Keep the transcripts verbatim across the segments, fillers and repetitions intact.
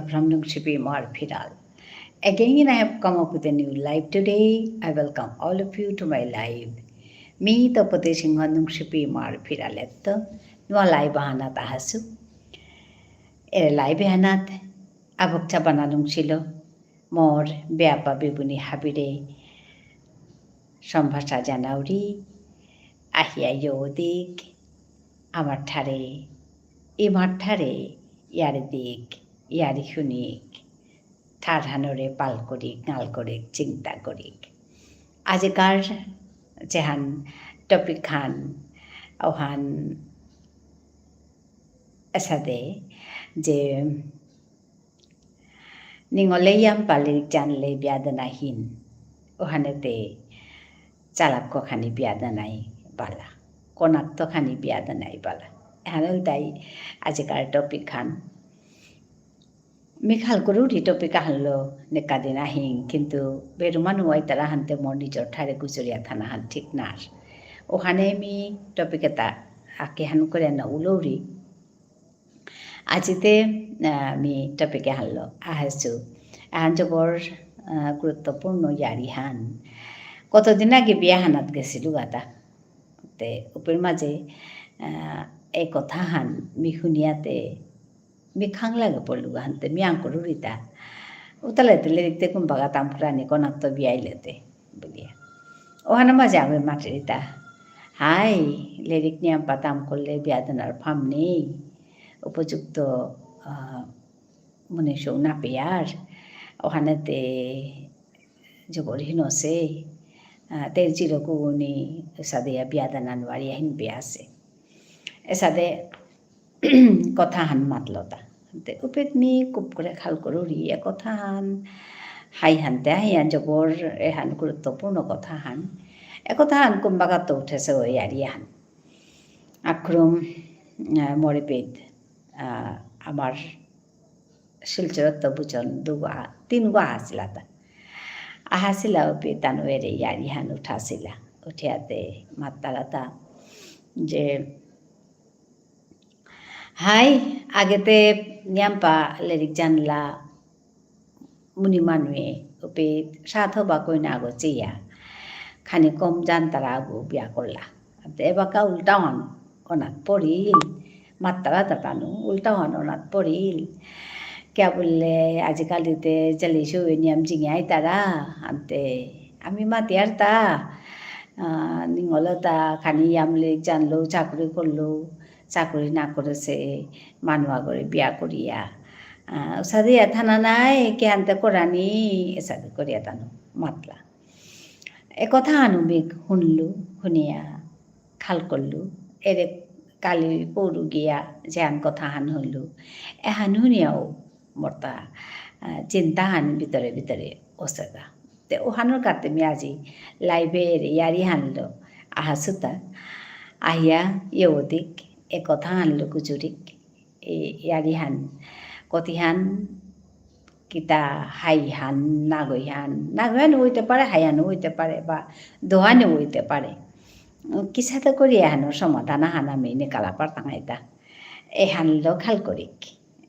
from Nungshipi Imar Phiral. Again, I have come up with a new live today. I welcome all of you to my live. মি তপতি সিংহ নুংশিপি ইমার ফিরালেত্ত নুয়া live আহানাত আহাসু। এরে live আহানাত আবক চাবানা নুংশিল মোর বেয়াপা বেবুনি হাবিরে সম্ভাষা জানাউরি, আহিয়া য়ৌদিক, আমার ঠারে, ইমার ঠারে, ইয়ারি দিক, ইয়ারি হুনিক, ঠারহানরে পাল করিক, নাল করিক, চিন্তা করিক। আজিকার যেহান topic হান, ওহান এসাদে যে নিঙলে ইয়াম্পা লিরিক জানলে বিয়াদনা হিন। ওহানেতে চালাক খানি বিয়াদনাই বালা। কনাক্ত খানি বিয়াদনাই বালা। এহান ইলতাই আজিকার topic হান। মি খাল করুরি topic আহানলো নেকাদিন আহিং, কিন্তু বেরুমানু ওয়াইতারা হানতে মোর নিজর ঠারে গুজরিয়া থানা হান ঠিক নার। ওহানে মি topic এতা আকেহান করে না উলৌরি। আজিতে, আহ, মি topic এহানলো আহেসু। আহান জবর, আহ, গুরুত্বপূর্ণ ইয়ারি হান। কতদিন আগে বিয়া হানাত গেছিলু গাতা। তে, উপের মাঝে, আহ, এই কথা হান মি হুনিয়াতে মি খাং লাগে পড়লু হানতে মি আঙকরুরিতা। উতালে তে লিরিক তে কুম্বাগা তাম করানি কনাক্ত বিয়াইলেতে বুলিয়া। ওহানে মাঝে আমি মাটিরিতা। হাই, লিরিক নিয়াম পাতাম করলে বিয়াদনার ফাম নেই। উপযুক্ত, আহ, মনে সৌ না পেয়ার। ওহানেতে জবর হিনসে, আহ, তের চিরকুনি এসাদে বিয়াদনা নুয়ারিয়া হিন বিয়াসে। এসাদে কথা হান মাতলতা। তে উপেত মি কুপ করে খাল করুরি, এ কথা হান হাই হানতে হাই হান জবর এহান গুরুত্বপূর্ণ কথা হান। এ কথা হান কুম্বাগাত উঠেসে ওই ইয়ারি হান। আক্রম, আহ, মরিপেত, আহ, আমার শিলচরত বুজন দুগা, তিনগা আহাসিলাতা। আহাসিলা উপি তানু এরে ইয়ারি হান উঠাসিলা। উঠিয়াতে মাত্তারাতা যে, হাই, আগেতে নিয়াম্পা লিরিক জানলা, মুনি মানুয়ে, উপি সাথ হবা কইনা আগো চেয়া। খানি কম জানতারা আগো বিয়া করলা। আতে এবাকা উল্টা হন, অনাত পড়িল। মাত্তারা তাতানু, উল্টা হন, অনাত পড়িল। কিয়া বুললে, আজিকালিতে জালিশু নিয়াম জিঙাই তারা, আনতে আমি মাতিয়ার তা, আহ, নিঙলতা খানি ইয়ামলে জানলো, চাকরি করলো, চাকরি না করেসে, মানু আগরে বিয়া করিয়া। আহ, উসাদিয়া থানা নাই, কিয়ান্তে করানি, এসাদে করিয়া তানু মাতলা। এ কথা হানু মি হুনলু, হুনিয়া খাল করলু। এরে কালি পৌরু গিয়া যেহান কথা হান হুনলু। এহান হুনিয়াও মোরতা, আহ, চিন্তা হান ভিতরে ভিতরে ওসেদা। তে ওহানর কাতে মি আজি live এ এরে ইয়ারি হানলো আহাসুতা। আহিয়া য়ৌদিক, এ কথা হানলো গুজুরিক। এ ইয়ারি হান, কতি হান, কিতা হাই হান, নাগই হান, নাগই হান হইতে পারে, হাই হান হইতে পারে, বা দোহানি হইতে পারে। উম, কিসাতে করি এহানর সমাধান আহান আমি নিকালা পারতাঙাইতা। এহানলো খাল করিক।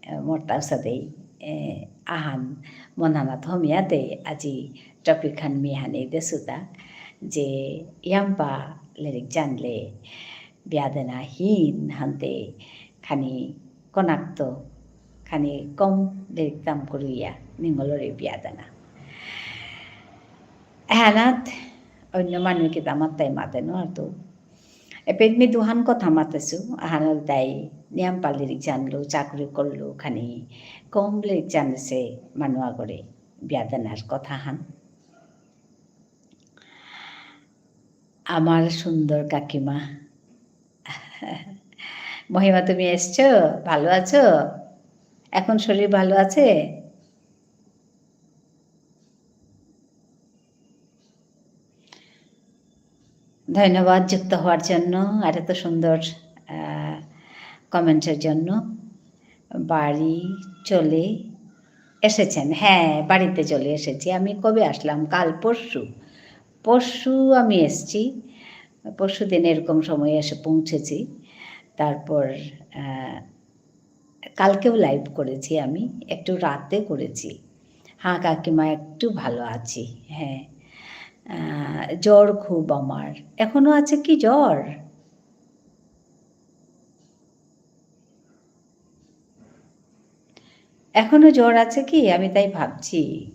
এ, মোরতা উসাদেই, এ, আহান মনানা থমিয়াতে আজি topic হান মি হানে দেসুতা যে ইয়াম্পা লিরিক জানলে বিয়াদনা হিন হানতে খানি কনাক্ত, খানি কম লিরিক তাম করুইয়া নিঙলরে বিয়াদনা। এহানাত অন্য মানু কিতা মাত্তাই মাতে নুয়ারতু। এপেত মি দুহান কথা মাতেসু, আহান ইলতাই নিয়াম্পা লিরিক জানলু, চাকরি করলু, খানি কম লিরিক জানেসে মানু আগরে বিয়াদনার কথা হান। আমার সুন্দর কাকিমা। মহিমা, তুমি এসছো? ভালো আছো? এখন শরীর ভালো আছে? ধন্যবাদ যুক্ত হওয়ার জন্য, আর এত সুন্দর, আহ, comment এর জন্য। বাড়ি চলে এসেছেন? হ্যাঁ, বাড়িতে চলে এসেছি। আমি কবে আসলাম? কাল পরশু। পরশু আমি এসছি। পরশু দিন এরকম সময়ে এসে পৌঁছেছি। তারপর, আহ, কালকেও live করেছি আমি, একটু রাতে করেছি। হ্যাঁ কাকিমা, একটু ভালো আছি। হ্যাঁ, আহ, জ্বর খুব আমার। এখনো আছে কি জ্বর? এখনো জ্বর আছে কি? আমি তাই ভাবছি।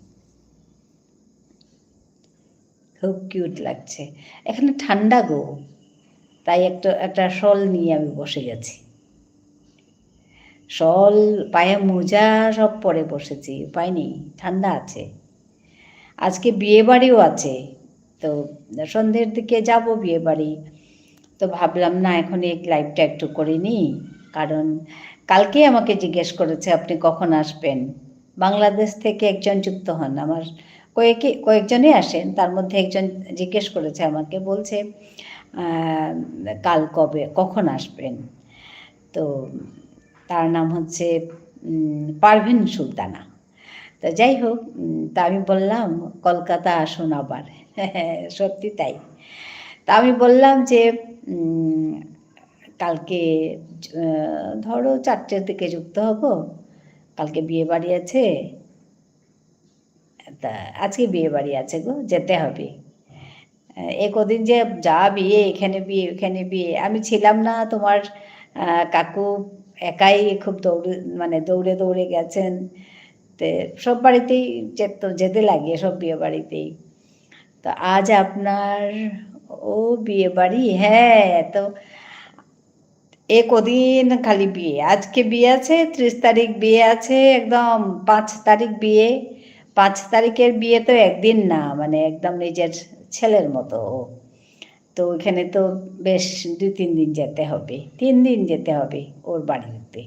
খুব cute লাগছে। এখানে ঠান্ডা গো, তাই একটা, একটা shawl নিয়ে আমি বসে গেছি। Shawl, পায়ে মোজা সব পরে বসেছি, উপায় নেই, ঠান্ডা আছে। আজকে বিয়ে বাড়িও আছে, তো সন্ধ্যের দিকে যাব বিয়ে বাড়ি। তো ভাবলাম না, এখন এই liveটা একটু করে নিই, কারণ কালকেই আমাকে জিজ্ঞেস করেছে, "আপনি কখন আসবেন?" বাংলাদেশ থেকে একজন যুক্ত হন। আমার কয়েকে-, কয়েকজনই আসেন, তার মধ্যে একজন জিজ্ঞেস করেছে আমাকে, বলছে, আহ, "কাল কবে, কখন আসবেন?" তো তার নাম হচ্ছে, উম, পারভিন সুলতানা। তো যাই হোক, উম, তা আমি বললাম, "কলকাতা আসুন আবার।" সত্যি তাই। তা আমি বললাম যে, উম, "কালকে, আহ, ধরো চারটের দিকে যুক্ত হব, কালকে বিয়ে বাড়ি আছে।" তা আজকে বিয়ে বাড়ি আছে গো, যেতে হবে। আহ, এ কদিন যে যা বিয়ে, এখানে বিয়ে, ওখানে বিয়ে। আমি ছিলাম না, তোমার, আহ, কাকু একাই খুব দৌড়ে, মানে দৌড়ে দৌড়ে গেছেন। তে সব বাড়িতেই যেত, যেতে লাগে, সব বিয়ে বাড়িতেই। তো আজ আপনার, ও বিয়ে বাড়ি, হ্যাঁ, তো এ কদিন খালি বিয়ে। আজকে বিয়ে আছে, ত্রিশ তারিখ বিয়ে আছে, একদম পাঁচ তারিখ বিয়ে। পাঁচ তারিখের বিয়ে তো একদিন না, মানে একদম নিজের ছেলের মতো ও। তো ওইখানে তো বেশ দুই তিন দিন যেতে হবে, তিন দিন যেতে হবে ওর বাড়িতে।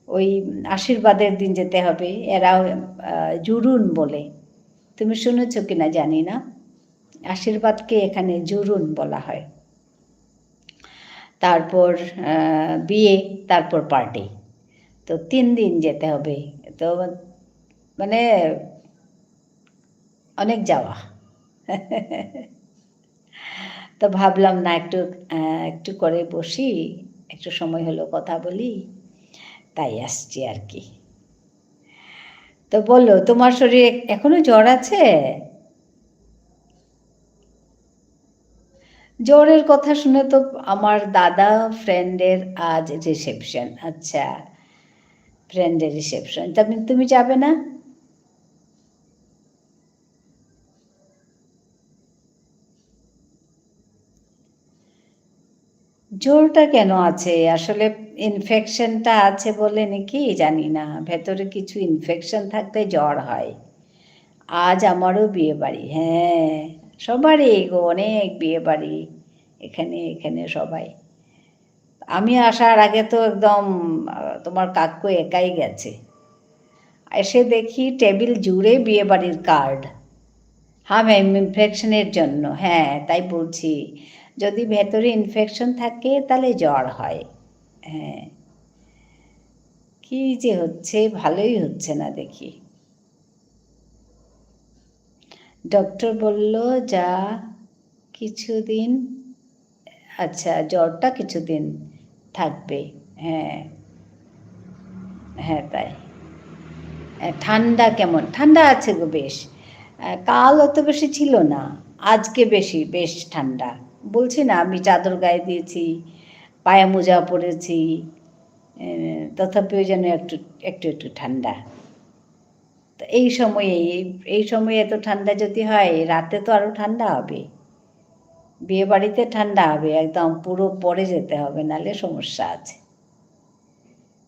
ওই আশীর্বাদের দিন যেতে হবে। এরা, আহ, জুরুন বলে। তুমি শুনেছো কিনা জানি না। আশীর্বাদকে এখানে জুরুন বলা হয়। তারপর, আহ, বিয়ে, তারপর party। তো তিন দিন যেতে হবে। তো মানে অনেক যাওয়া। তো ভাবলাম না একটু, আহ, একটু করে বসি, একটু সময় হলো কথা বলি, তাই আসছি আর কি। তো বলো, তোমার শরীরে এখনো জ্বর আছে? জ্বরের কথা শুনে তো আমার দাদা friend-এর আজ reception। আচ্ছা, friend-এর reception। তা তুমি, তুমি যাবে না? জ্বরটা কেন আছে? আসলে infection-টা আছে বলে নাকি জানি না। ভেতরে কিছু infection থাকলে জ্বর হয়। আজ আমারও বিয়ে বাড়ি। হ্যাঁ, সবারই গো, অনেক বিয়ে বাড়ি। এখানে, এখানে সবাই। আমি আসার আগে তো একদম, আহ, তোমার কাকু একাই গেছে। এসে দেখি টেবিল জুড়ে বিয়ে বাড়ির card। হ্যাঁ ম্যাম, infection-এর জন্য। হ্যাঁ, তাই বলছি। যদি ভেতরে infection থাকে, তাহলে জ্বর হয়। হ্যাঁ। কি যে হচ্ছে, ভালোই হচ্ছে না দেখি। ডক্টর বলল, "যা কিছুদিন, আচ্ছা, জ্বরটা কিছুদিন থাকবে।" হ্যাঁ। হ্যাঁ, তাই। এ, ঠান্ডা কেমন? ঠান্ডা আছে গো বেশ। আহ, কাল অত বেশি ছিল না, আজকে বেশি, বেশ ঠান্ডা। বলছি না, আমি চাদর গায়ে দিয়েছি, পায়ে মোজা পরেছি, এ, তথাপিও যেন একটু, একটু, একটু ঠান্ডা। তো এই সময়ে, এই, এই সময়ে এত ঠান্ডা যদি হয়, রাতে তো আরো ঠান্ডা হবে। বিয়ে বাড়িতে ঠান্ডা হবে, একদম পুরো পরে যেতে হবে, নালে সমস্যা আছে।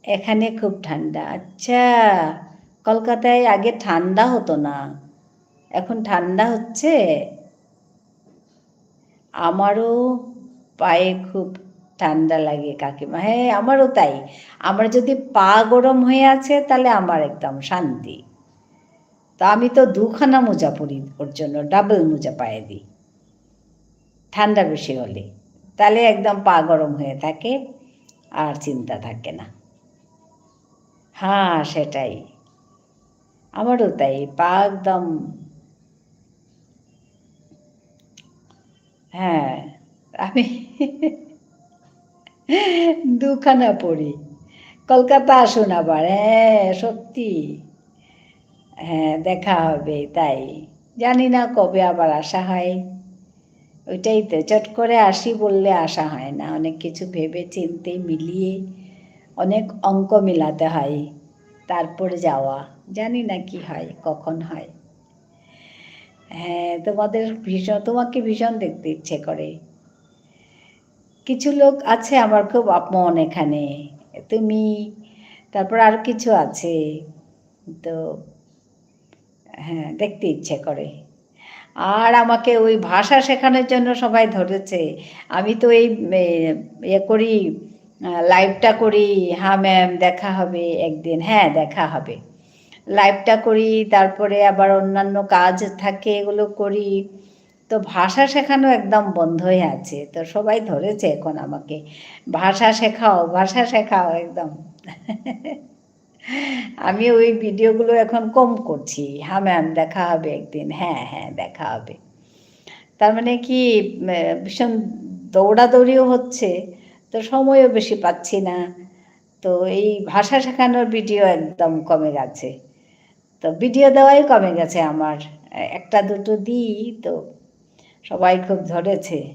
এখানে খুব ঠান্ডা। আচ্ছা, কলকাতায় আগে ঠান্ডা হতো না, এখন ঠান্ডা হচ্ছে? আমারও পায়ে খুব ঠান্ডা লাগে কাকিমা। হ্যাঁ, আমারও তাই। আমার যদি পা গরম হয়ে আছে, তাহলে আমার একদম শান্তি। তো আমি তো দুখানা মোজা পরি ওর জন্য, double মোজা পায়ে দিই। ঠান্ডা বেশি হলে। তাহলে একদম পা গরম হয়ে থাকে, আর চিন্তা থাকে না। হ্যাঁ, সেটাই। আমারও তাই, পা একদম, হ্যাঁ, আমি দুখানা পরি। কলকাতা আসুন আবার, হ্যাঁ, সত্যি। হ্যাঁ, দেখা হবে, তাই। জানি না কবে আবার আসা হয়। ওইটাই তো, চট করে আসি বললে আসা হয় না। অনেক কিছু ভেবে চিন্তে মিলিয়ে অনেক অঙ্ক মিলাতে হয়, তারপর যাওয়া। জানি না কি হয়, কখন হয়। হ্যাঁ, তোমাদের ভীষণ, তোমাকে ভীষণ দেখতে ইচ্ছে করে। কিছু লোক আছে আমার খুব আপন এখানে। তুমি, তারপর আর কিছু আছে। তো, হ্যাঁ, দেখতে ইচ্ছে করে। আর আমাকে ওই ভাষা শেখানোর জন্য সবাই ধরেছে। আমি তো এই, এ, ইয়ে করি, আহ, liveটা করি, "হ্যাঁ ma'am, দেখা হবে একদিন।" হ্যাঁ, দেখা হবে। Liveটা করি, তারপরে আবার অন্যান্য কাজ থাকে, এগুলো করি। তো ভাষা শেখানো একদম বন্ধ হয়ে আছে। তো সবাই ধরেছে এখন আমাকে, "ভাষা শেখাও, ভাষা শেখাও," একদম। আমি ওই videoগুলো এখন কম করছি। "হ্যাঁ ma'am, দেখা হবে একদিন।" হ্যাঁ, হ্যাঁ, দেখা হবে। তার মানে কি, উম, ভীষণ দৌড়াদৌড়িও হচ্ছে, তো সময়ও বেশি পাচ্ছি না। তো এই ভাষা শেখানোর video একদম কমে গেছে। তো video দেওয়াই কমে গেছে আমার। এ-, একটা দুটো দিই, তো সবাই খুব ধরেছে।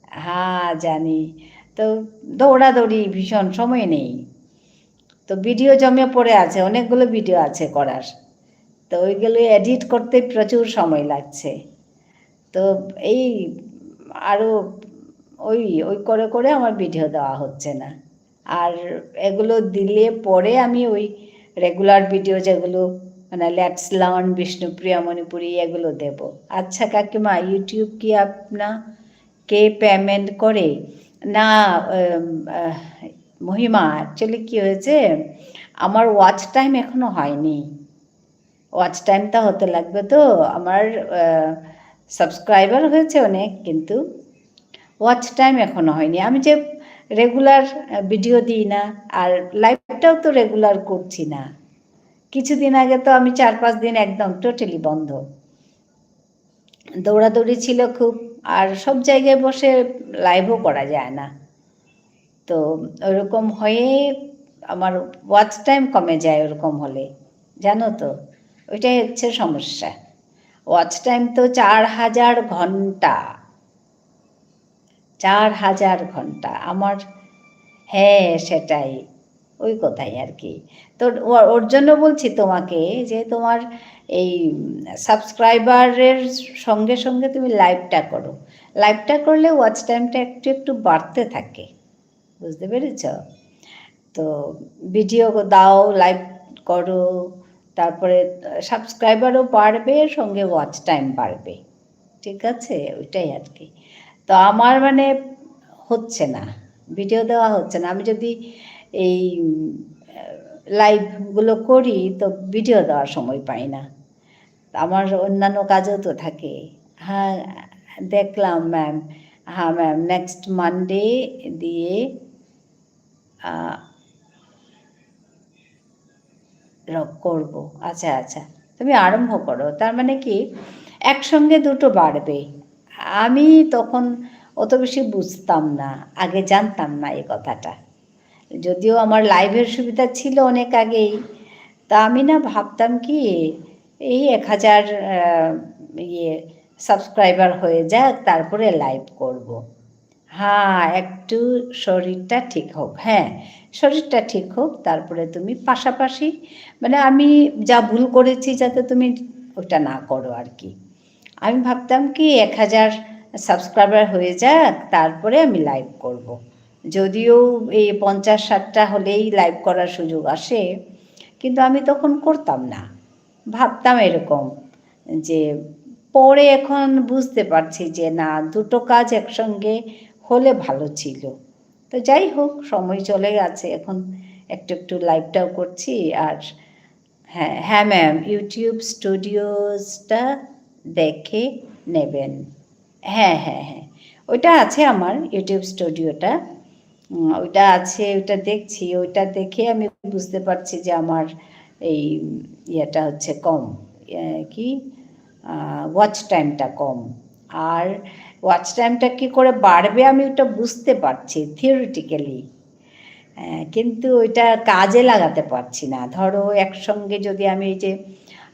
হ্যাঁ, জানি। তো দৌড়াদৌড়ি ভীষণ, সময় নেই। তো video জমে পড়ে আছে, অনেকগুলো video আছে করার। তো ওইগুলো edit করতে প্রচুর সময় লাগছে। তো এই আরো ওই, ওই করে করে আমার video দেওয়া হচ্ছে না। আর এগুলো দিলে পরে আমি ওই regular video যেগুলো, মানে, Let's Learn Bishnupriya Manipuri, এগুলো দেব। আচ্ছা কাকিমা, YouTube কি আপনাকে payment করে? না, উম, আহ, মহিমা, actually কি হয়েছে, আমার watch time এখনো হয়নি। Watch timeটা হতে লাগবে তো। আমার, আহ, subscriber হয়েছে অনেক, কিন্তু watch time এখনো হয়নি। আমি যে regular, আহ, video দিই না, আর liveটাও তো regular করছি না। কিছুদিন আগে তো আমি চার পাঁচ দিন একদম totally বন্ধ। দৌড়াদৌড়ি ছিল খুব, আর সব জায়গায় বসে liveও করা যায় না। তো ওরকম হয়ে আমার watch time কমে যায় ওরকম হলে, জানো তো? ওইটাই হচ্ছে সমস্যা। Watch time তো চার হাজার ঘন্টা, চার হাজার ঘন্টা আমার। হ্যাঁ, সেটাই, ওই কথাই আর কি। তো ও-, ওর জন্য বলছি তোমাকে যে তোমার এই, উম, subscriberের সঙ্গে সঙ্গে তুমি liveটা করো। Liveটা করলে watch timeটা একটু একটু বাড়তে থাকে, বুঝতে পেরেছ? তো video দাও, live করো, তারপরে, আহ, subscriberও বাড়বে, সঙ্গে watch time বাড়বে। ঠিক আছে? ওইটাই আর কি। তো আমার মানে হচ্ছে না, video দেওয়া হচ্ছে না। আমি যদি এই, উম, liveগুলো করি, তো video দেওয়ার সময় পাই না। আমার অন্যান্য কাজও তো থাকে। হ্যাঁ, দেখলাম ma'am। হ্যাঁ ma'am, next Monday দিয়ে, আহ, রক করব। আচ্ছা, আচ্ছা। তুমি আরম্ভ করো। তার মানে কি, একসঙ্গে দুটো বাড়বে। আমি তখন অত বেশি বুঝতাম না, আগে জানতাম না এই কথাটা। যদিও আমার liveএর সুবিধা ছিল অনেক আগেই, তা আমি না ভাবতাম কি, এই এক হাজার, আহ, ইয়ে, subscriber হয়ে যাক, তারপরে live করব। হ্যাঁ, একটু শরীরটা ঠিক হোক। হ্যাঁ, শরীরটা ঠিক হোক, তারপরে তুমি পাশাপাশি, মানে, আমি যা ভুল করেছি যাতে তুমি ওটা না করো আর কি। আমি ভাবতাম কি এক হাজার subscriber হয়ে যাক, তারপরে আমি live করব। যদিও এই পঞ্চাশ ষাটটা হলেই live করার সুযোগ আসে, কিন্তু আমি তখন করতাম না। ভাবতাম এরকম যে পরে এখন বুঝতে পারছি যে না, দুটো কাজ একসঙ্গে হলে ভালো ছিল। তো যাই হোক, সময় চলে গেছে, এখন একটু একটু liveটাও করছি। আর হ্যাঁ, হ্যাঁ ma'am, YouTube Studiosটা দেখে নেবেন। হ্যাঁ, হ্যাঁ, হ্যাঁ, ওইটা আছে আমার YouTube Studioটা। উম, ওইটা আছে, ওইটা দেখছি, ওইটা দেখে আমি বুঝতে পারছি যে আমার এই, উম, ইয়েটা হচ্ছে কম, আহ, কি, আহ, watch timeটা কম। আর watch timeটা কি করে বাড়বে আমি ওটা বুঝতে পারছি theoretically, আহ, কিন্তু ওইটা কাজে লাগাতে পারছি না। ধরো, একসঙ্গে যদি আমি এই যে,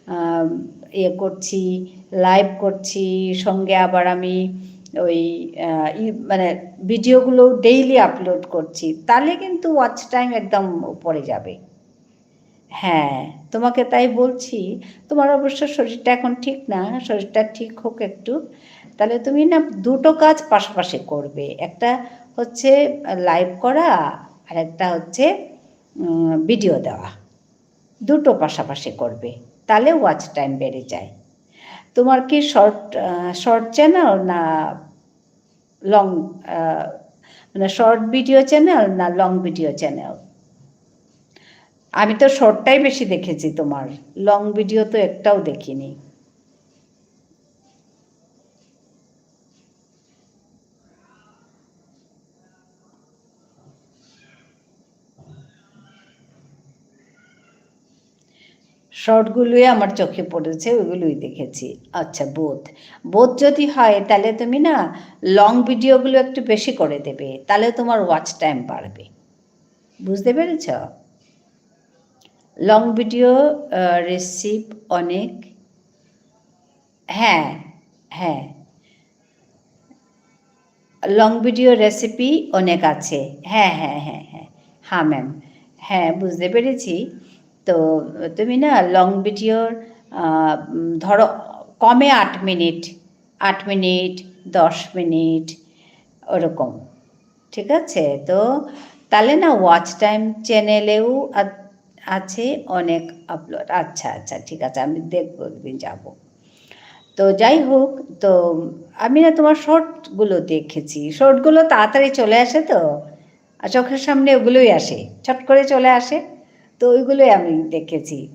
আহ, ইয়ে করছি, live করছি, সঙ্গে আবার আমি ওই, আহ, ই-, মানে, video গুলো daily upload করছি, তাহলে কিন্তু watch time একদম উপরে যাবে। হ্যাঁ, তোমাকে তাই বলছি, তোমার অবশ্য শরীরটা এখন ঠিক না, শরীরটা ঠিক হোক একটু, তাহলে তুমি না দুটো কাজ পাশাপাশি করবে, একটা হচ্ছে live করা, আর একটা হচ্ছে, উম, video দেওয়া, দুটো পাশাপাশি করবে, তাহলে watch time বেড়ে যায়। তোমার কি short, আহ, short channel না long, আহ, মানে, short video channel না long video channel? আমি তো shortটাই বেশি দেখেছি তোমার, long video তো একটাও দেখিনি। Short গুলোই আমার চোখে পড়েছে, ওইগুলোই দেখেছি। আচ্ছা, both। Both যদি হয়, তাহলে তুমি না long video গুলো একটু বেশি করে দেবে, তাহলে তোমার watch time বাড়বে। বুঝতে পেরেছ? Long video, আহ, recipe অনেক। হ্যাঁ, হ্যাঁ। Long video recipe অনেক আছে। হ্যাঁ, হ্যাঁ, হ্যাঁ, হ্যাঁ। হ্যাঁ, ma'am। হ্যাঁ, বুঝতে পেরেছি। তো তুমি না long videoর, আহ, উম, ধরো, কমে আট মিনিট, আট মিনিট, দশ মিনিট, ওরকম। ঠিক আছে? তো তাহলে না watch time channelএও আ-, আছে অনেক upload। আচ্ছা, আচ্ছা, ঠিক আছে, আমি দেখবো, একদিন যাব। তো যাই হোক, তো আমি না তোমার shortগুলো দেখেছি, shortগুলো তাড়াতাড়ি চলে আসে তো, আর চোখের সামনে ওগুলোই আসে, ছট করে চলে আসে, তো ওইগুলোই আমি দেখেছি।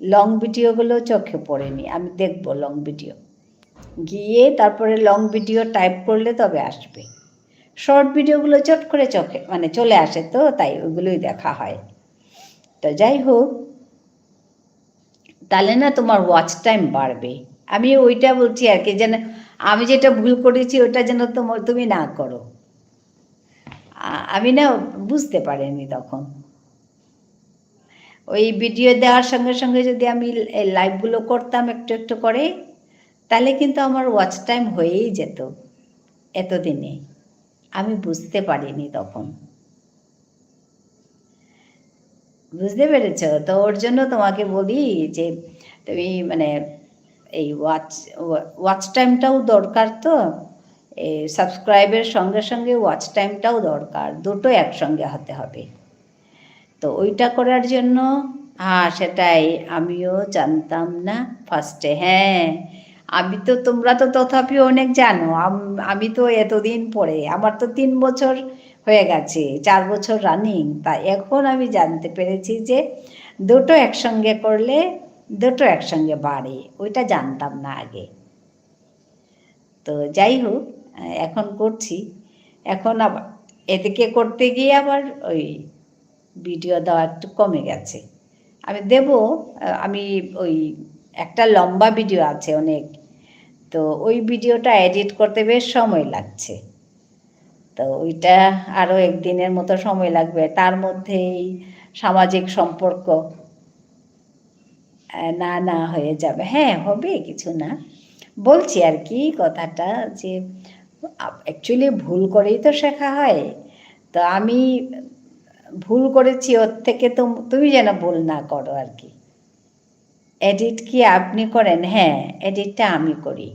Long videoগুলো চোখে পড়েনি, আমি দেখবো long video। গিয়ে তারপরে long video type করলে তবে আসবে। Short videoগুলো চট করে চোখে, মানে, চলে আসে তো, তাই ওগুলোই দেখা হয়। তো যাই হোক, তাহলে না তোমার watch time বাড়বে। আমি ওইটা বলছি আর কি, যেন আমি যেটা ভুল করেছি ওটা যেন তোমার, তুমি না করো। আ-, আমি না বুঝতে পারিনি তখন। ওই video দেওয়ার সঙ্গে সঙ্গে যদি আমি এই liveগুলো করতাম একটু একটু করে, তাহলে কিন্তু আমার watch time হয়েই যেত এতদিনে। আমি বুঝতে পারিনি তখন। বুঝতে পেরেছো? তো ওর জন্য তোমাকে বলি যে তুমি, মানে, এই watch, watch timeটাও দরকার তো, এই subscribeএর সঙ্গে সঙ্গে watch timeটাও দরকার, দুটো একসঙ্গে হতে হবে। তো ওইটা করার জন্য, হ্যাঁ, সেটাই, আমিও জানতাম না firstএ। হ্যাঁ, আমি তো, তোমরা তো তথাপি অনেক জানো, আম-, আমি তো এতদিন পরে, আমার তো তিন বছর হয়ে গেছে, চার বছর running, তা এখন আমি জানতে পেরেছি যে দুটো একসঙ্গে করলে দুটো একসঙ্গে বাড়ে, ওইটা জানতাম না আগে। তো যাই হোক, এখন করছি। এখন আবার এদিকে করতে গিয়ে আবার ওই video দেওয়া একটু কমে গেছে। আমি দেব, আহ, আমি ওই একটা লম্বা video আছে অনেক, তো ওই videoটা edit করতে বেশ সময় লাগছে। তো ওইটা আরো একদিনের মতো সময় লাগবে, তার মধ্যে এই সামাজিক সম্পর্ক, আহ, না, না হয়ে যাবে। হ্যাঁ, হবে, কিছু না। বলছি আর কি কথাটা যে, আ-, actually ভুল করেই তো শেখা হয়। তো আমি ভুল করেছি, ওর থেকে তুম-, তুমি যেন ভুল না করো আর কি। Edit কি আপনি করেন? হ্যাঁ, editটা আমি করি।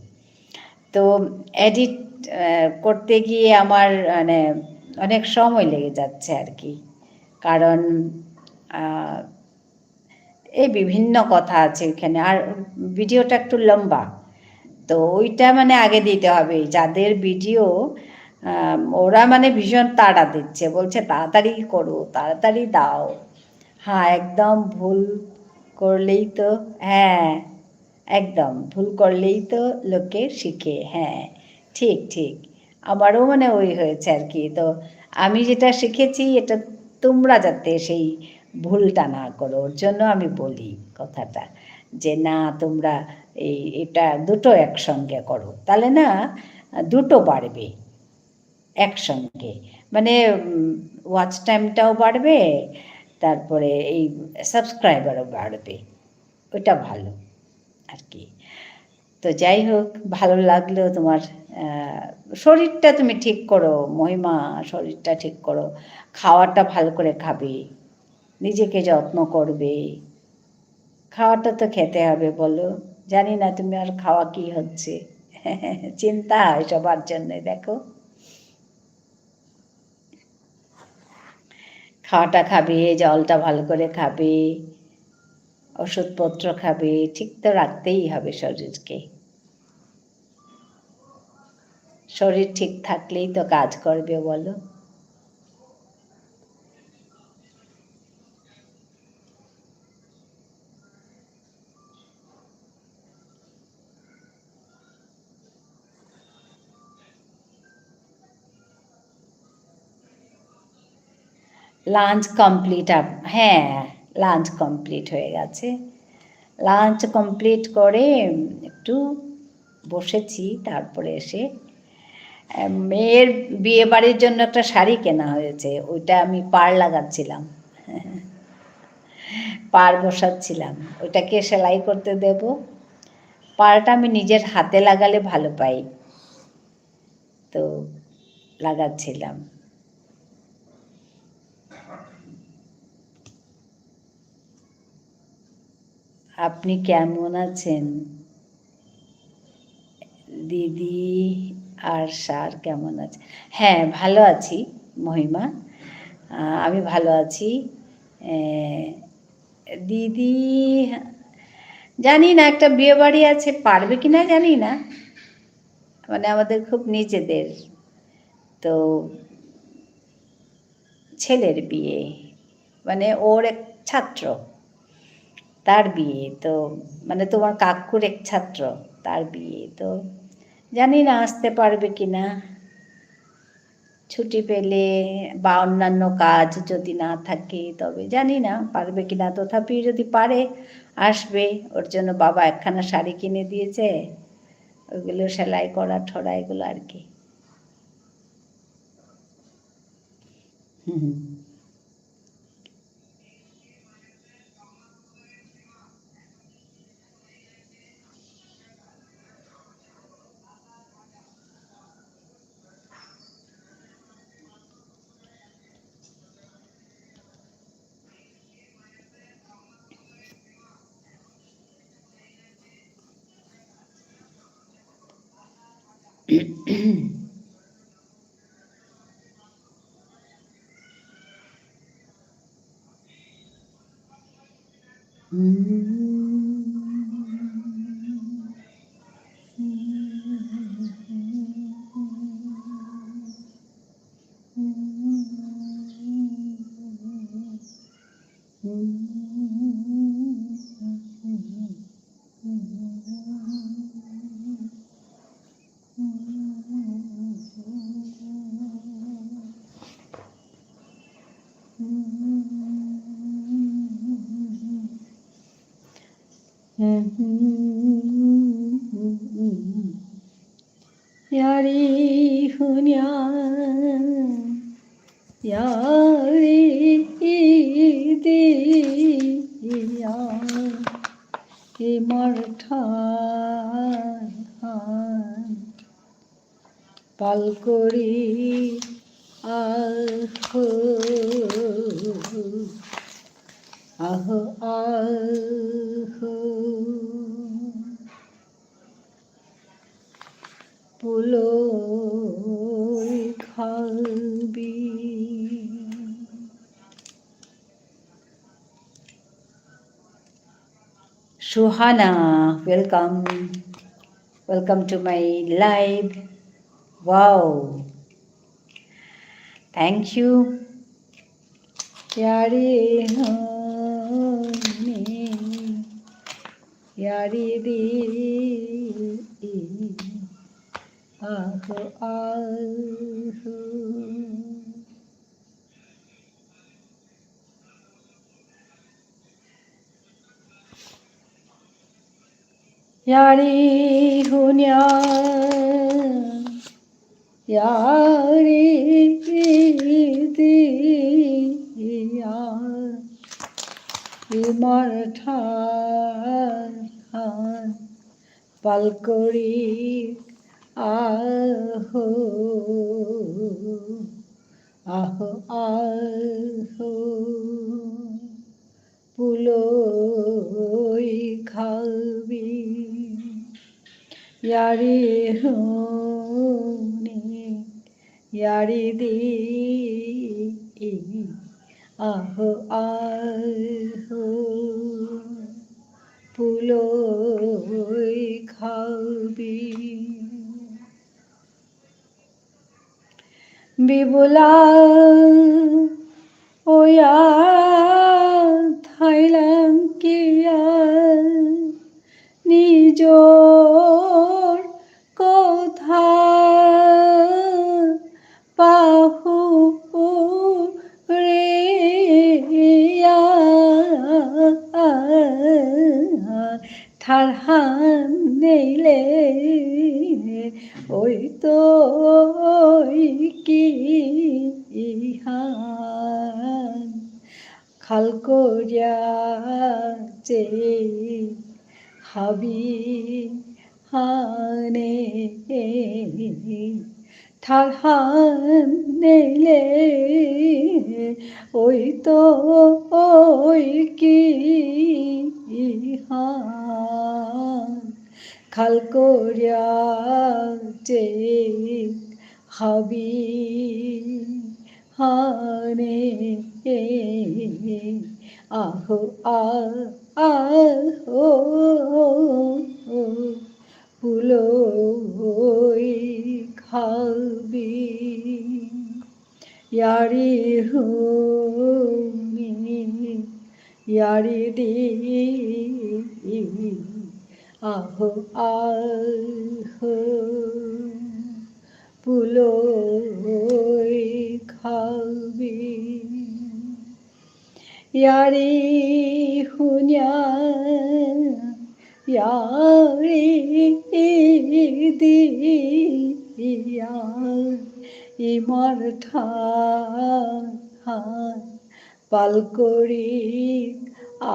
তো edit, আহ, করতে গিয়ে আমার, মানে, অনেক সময় লেগে যাচ্ছে আর কি। কারণ, আহ, এই বিভিন্ন কথা আছে ওখানে। আর videoটা একটু লম্বা। তো ওইটা, মানে, আগে দিতে হবে। যাদের video, আহ, ওরা, মানে, ভীষণ তাড়া দিচ্ছে, বলছে, "তাড়াতাড়ি করো, তাড়াতাড়ি দাও।" হ্যাঁ, একদম ভুল করলেই তো, হ্যাঁ, একদম ভুল করলেই তো লোকে শিখে। হ্যাঁ, ঠিক, ঠিক। আমারও, মানে, ওই হয়েছে আর কি। তো আমি যেটা শিখেছি, এটা তোমরা যাতে সেই ভুলটা না করো, ওর জন্য আমি বলি কথাটা, যে না, তোমরা এই, এটা দুটো একসঙ্গে করো, তাহলে না দুটো বাড়বে। একসঙ্গে। মানে, উম, watch time টাও বাড়বে, তারপরে এই subscriber ও বাড়বে। ওটা ভালো আর কি। তো যাই হোক, ভালো লাগলো তোমার, আহ, শরীরটা তুমি ঠিক করো, মহিমা, শরীরটা ঠিক করো। খাওয়াটা ভালো করে খাবে, নিজেকে যত্ন করবে। খাওয়াটা তো খেতে হবে, বলো। জানি না তুমি আর খাওয়া কি হচ্ছে। চিন্তা হয় সবার জন্য, দেখো। খাওয়াটা খাবে, জলটা ভালো করে খাবে, ওষুধপত্র খাবে, ঠিক তো রাখতেই হবে শরীরকে। শরীর ঠিক থাকলেই তো কাজ করবে, বলো। Lunch complete আপ-, হ্যাঁ, lunch complete হয়ে গেছে। Lunch complete করে একটু বসেছি, তারপরে এসে, আহ, মেয়ের বিয়ে বাড়ির জন্য একটা শাড়ি কেনা হয়েছে, ওইটা আমি পাড় লাগাচ্ছিলাম। পাড় বসাচ্ছিলাম, ওইটাকে সেলাই করতে দেব। পাড়টা আমি নিজের হাতে লাগালে ভালো পাই, তো লাগাচ্ছিলাম। আপনি কেমন আছেন? দিদি আর স্যার কেমন আছেন? হ্যাঁ, ভালো আছি, মহিমা। আহ, আমি ভালো আছি। এ, দিদি, জানি না, একটা বিয়ে বাড়ি আছে, পারবে কিনা জানি না। মানে, আমাদের খুব নিজেদের। তো ছেলের বিয়ে, মানে, ওর এক ছাত্র, তার বিয়ে। তো, মানে, তোমার কাকুর এক ছাত্র, তার বিয়ে। তো জানি না আসতে পারবে কিনা, ছুটি পেলে বা অন্যান্য কাজ যদি না থাকে, তবে জানি না পারবে কিনা। তথাপি যদি পারে, আসবে। ওর জন্য বাবা একখানা শাড়ি কিনে দিয়েছে, ওইগুলো সেলাই করা ঠরা এগুলো আর কি। হুম, হুম। য়ারি হুনিয়া, য়ারি দিয়া, ইমার ঠার পাল করি আহো, আহো, আহো। পুলই খাবি। Suhana, welcome. Welcome to my live. Wow. Thank you. য়ারি হুনি, য়ারি দি, আহো, আহো। য়ারি হুনিয়া, ইয়ারি দিয়া ইমার ঠার পাল করি আহো, আহো, আহো, পুলই খাবি। ইয়ারি হুনি, ইয়ারি দি, আহো, আহো, পুলই খাবি। বিবুলা ওয়া থাইলাম কিয়া নিজর কথা পাহুরিয়া ঠারহান নেইলে ওই তো ওই কি ইহান খাল করিয়া যে হাবি হানে ঠারহান নেইলে ওই তো ওই কি হান খাল করিয়া যে হাবি হানে আহো আ আহো পুলই খাবি। ইয়ারি হুনি, ইয়ারি দি, আহো, আহো, পুলই খাবি। ইয়ারি হুনিয়া, ইয়ারি দিয়া, ইমার ঠার পাল করি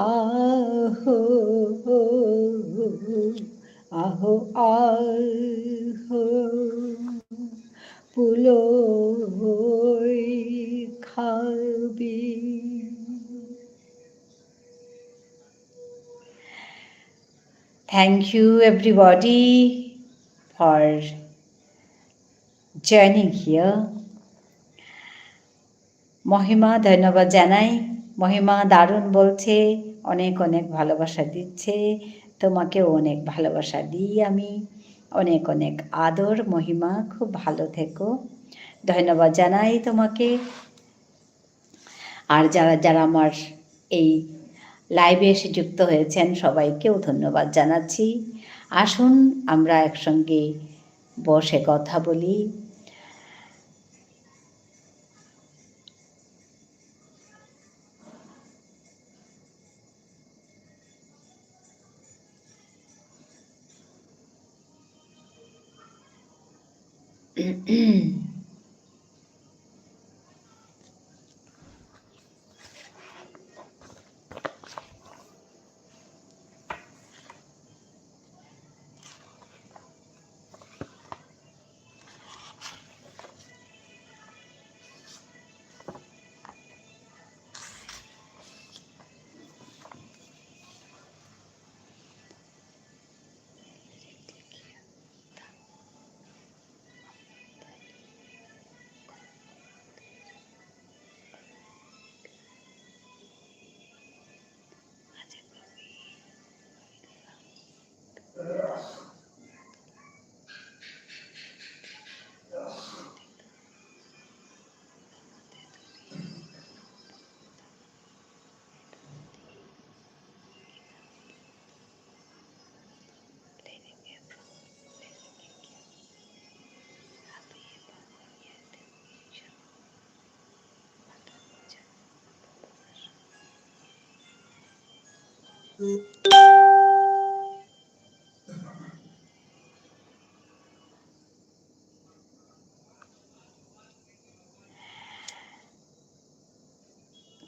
আহো, আহো, আহো, পুলই খাবি। Thank you everybody for joining here. মহিমা, ধন্যবাদ জানাই। মহিমা দারুণ বলছে, অনেক অনেক ভালোবাসা দিচ্ছে। তোমাকেও অনেক ভালোবাসা দিই আমি, অনেক অনেক আদর। মহিমা, খুব ভালো থেকো। ধন্যবাদ জানাই তোমাকে। আর যারা যারা আমার এই live-এ এসে যুক্ত হয়েছেন, সবাইকেও ধন্যবাদ জানাচ্ছি। আসুন, আমরা একসঙ্গে বসে কথা বলি।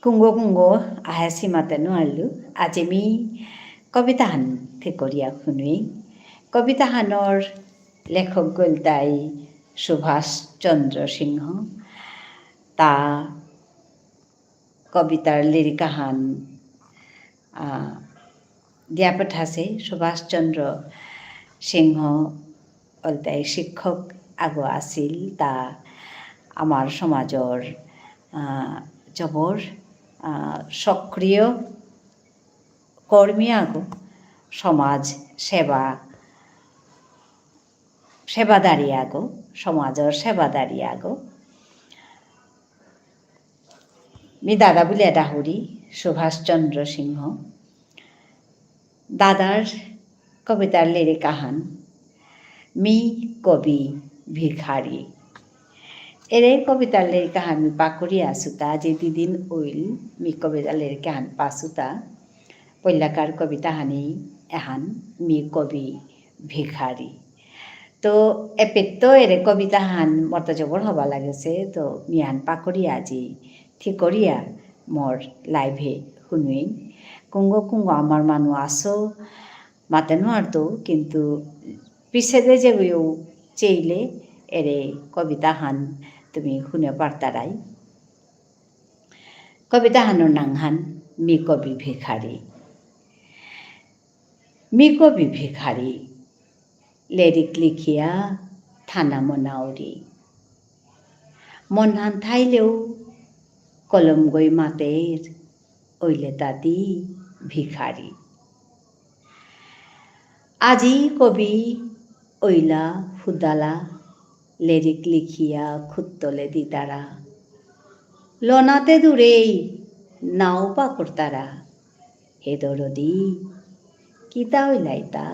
কুঙগ কুঙগ আহেসি মাতে নুয়ারলু, আজি মি কবিতাহান থিকরিয়া হুনুই। কবিতাহানর লেখক গলতাই সুভাষ চন্দ্র সিংহ। তা কবিতার লেরিক আহান, আহ, দিয়া পেঠাসে। সুভাষ চন্দ্র সিংহ অলতাই শিক্ষক আগো আসিল, তা আমার সমাজর, আহ, জবর, আহ, সক্রিয় কর্মী আগো, সমাজ সেবা, সেবাদারি আগো, সমাজর সেবাদারি আগো। মি দাদা বুলিয়া ডাহুরি সুভাষ চন্দ্র সিংহ। দাদার কবিতার লেরিক আহান, মি কবি ভিখারি। এরে কবিতার লেরিক আহান মি পাকরিয়া আসুতা, আজি দুদিন অইল মি কবিতার লেরিক আহান পাসুতা। পয়লাকার কবিতাহানি এহান, মি কবি ভিখারি। তো এপেত্ত এরে কবিতাহান মরতা জবর হবা লাগেসে, তো মি এহান পাকরিয়া আজি থিকরিয়া মোর live এ হুনুইন। কুঙগ কুঙগ আমার মানু আসো, মাতে নুয়ারতৌ, কিন্তু পিছেদে যেগইউ চেইলে এরে কবিতাহান তুমি হুনে পারতারাই। কবিতাহানর নাঙহান মি কবি ভিখারি। মি কবি ভিখারি, লেরিক লিখিয়া থানা মনাউরি। মনহান থাইলেউ কলমগই মাতের, অইলে তাতি ভিখারি। আজি কবি অইলা হুদালা, লেরিক লিখিয়া খুত্তলে দিতারা। লনাতে দূরেই নাও পাকরতারা। হে দরদি, কিতা অইলাইতা?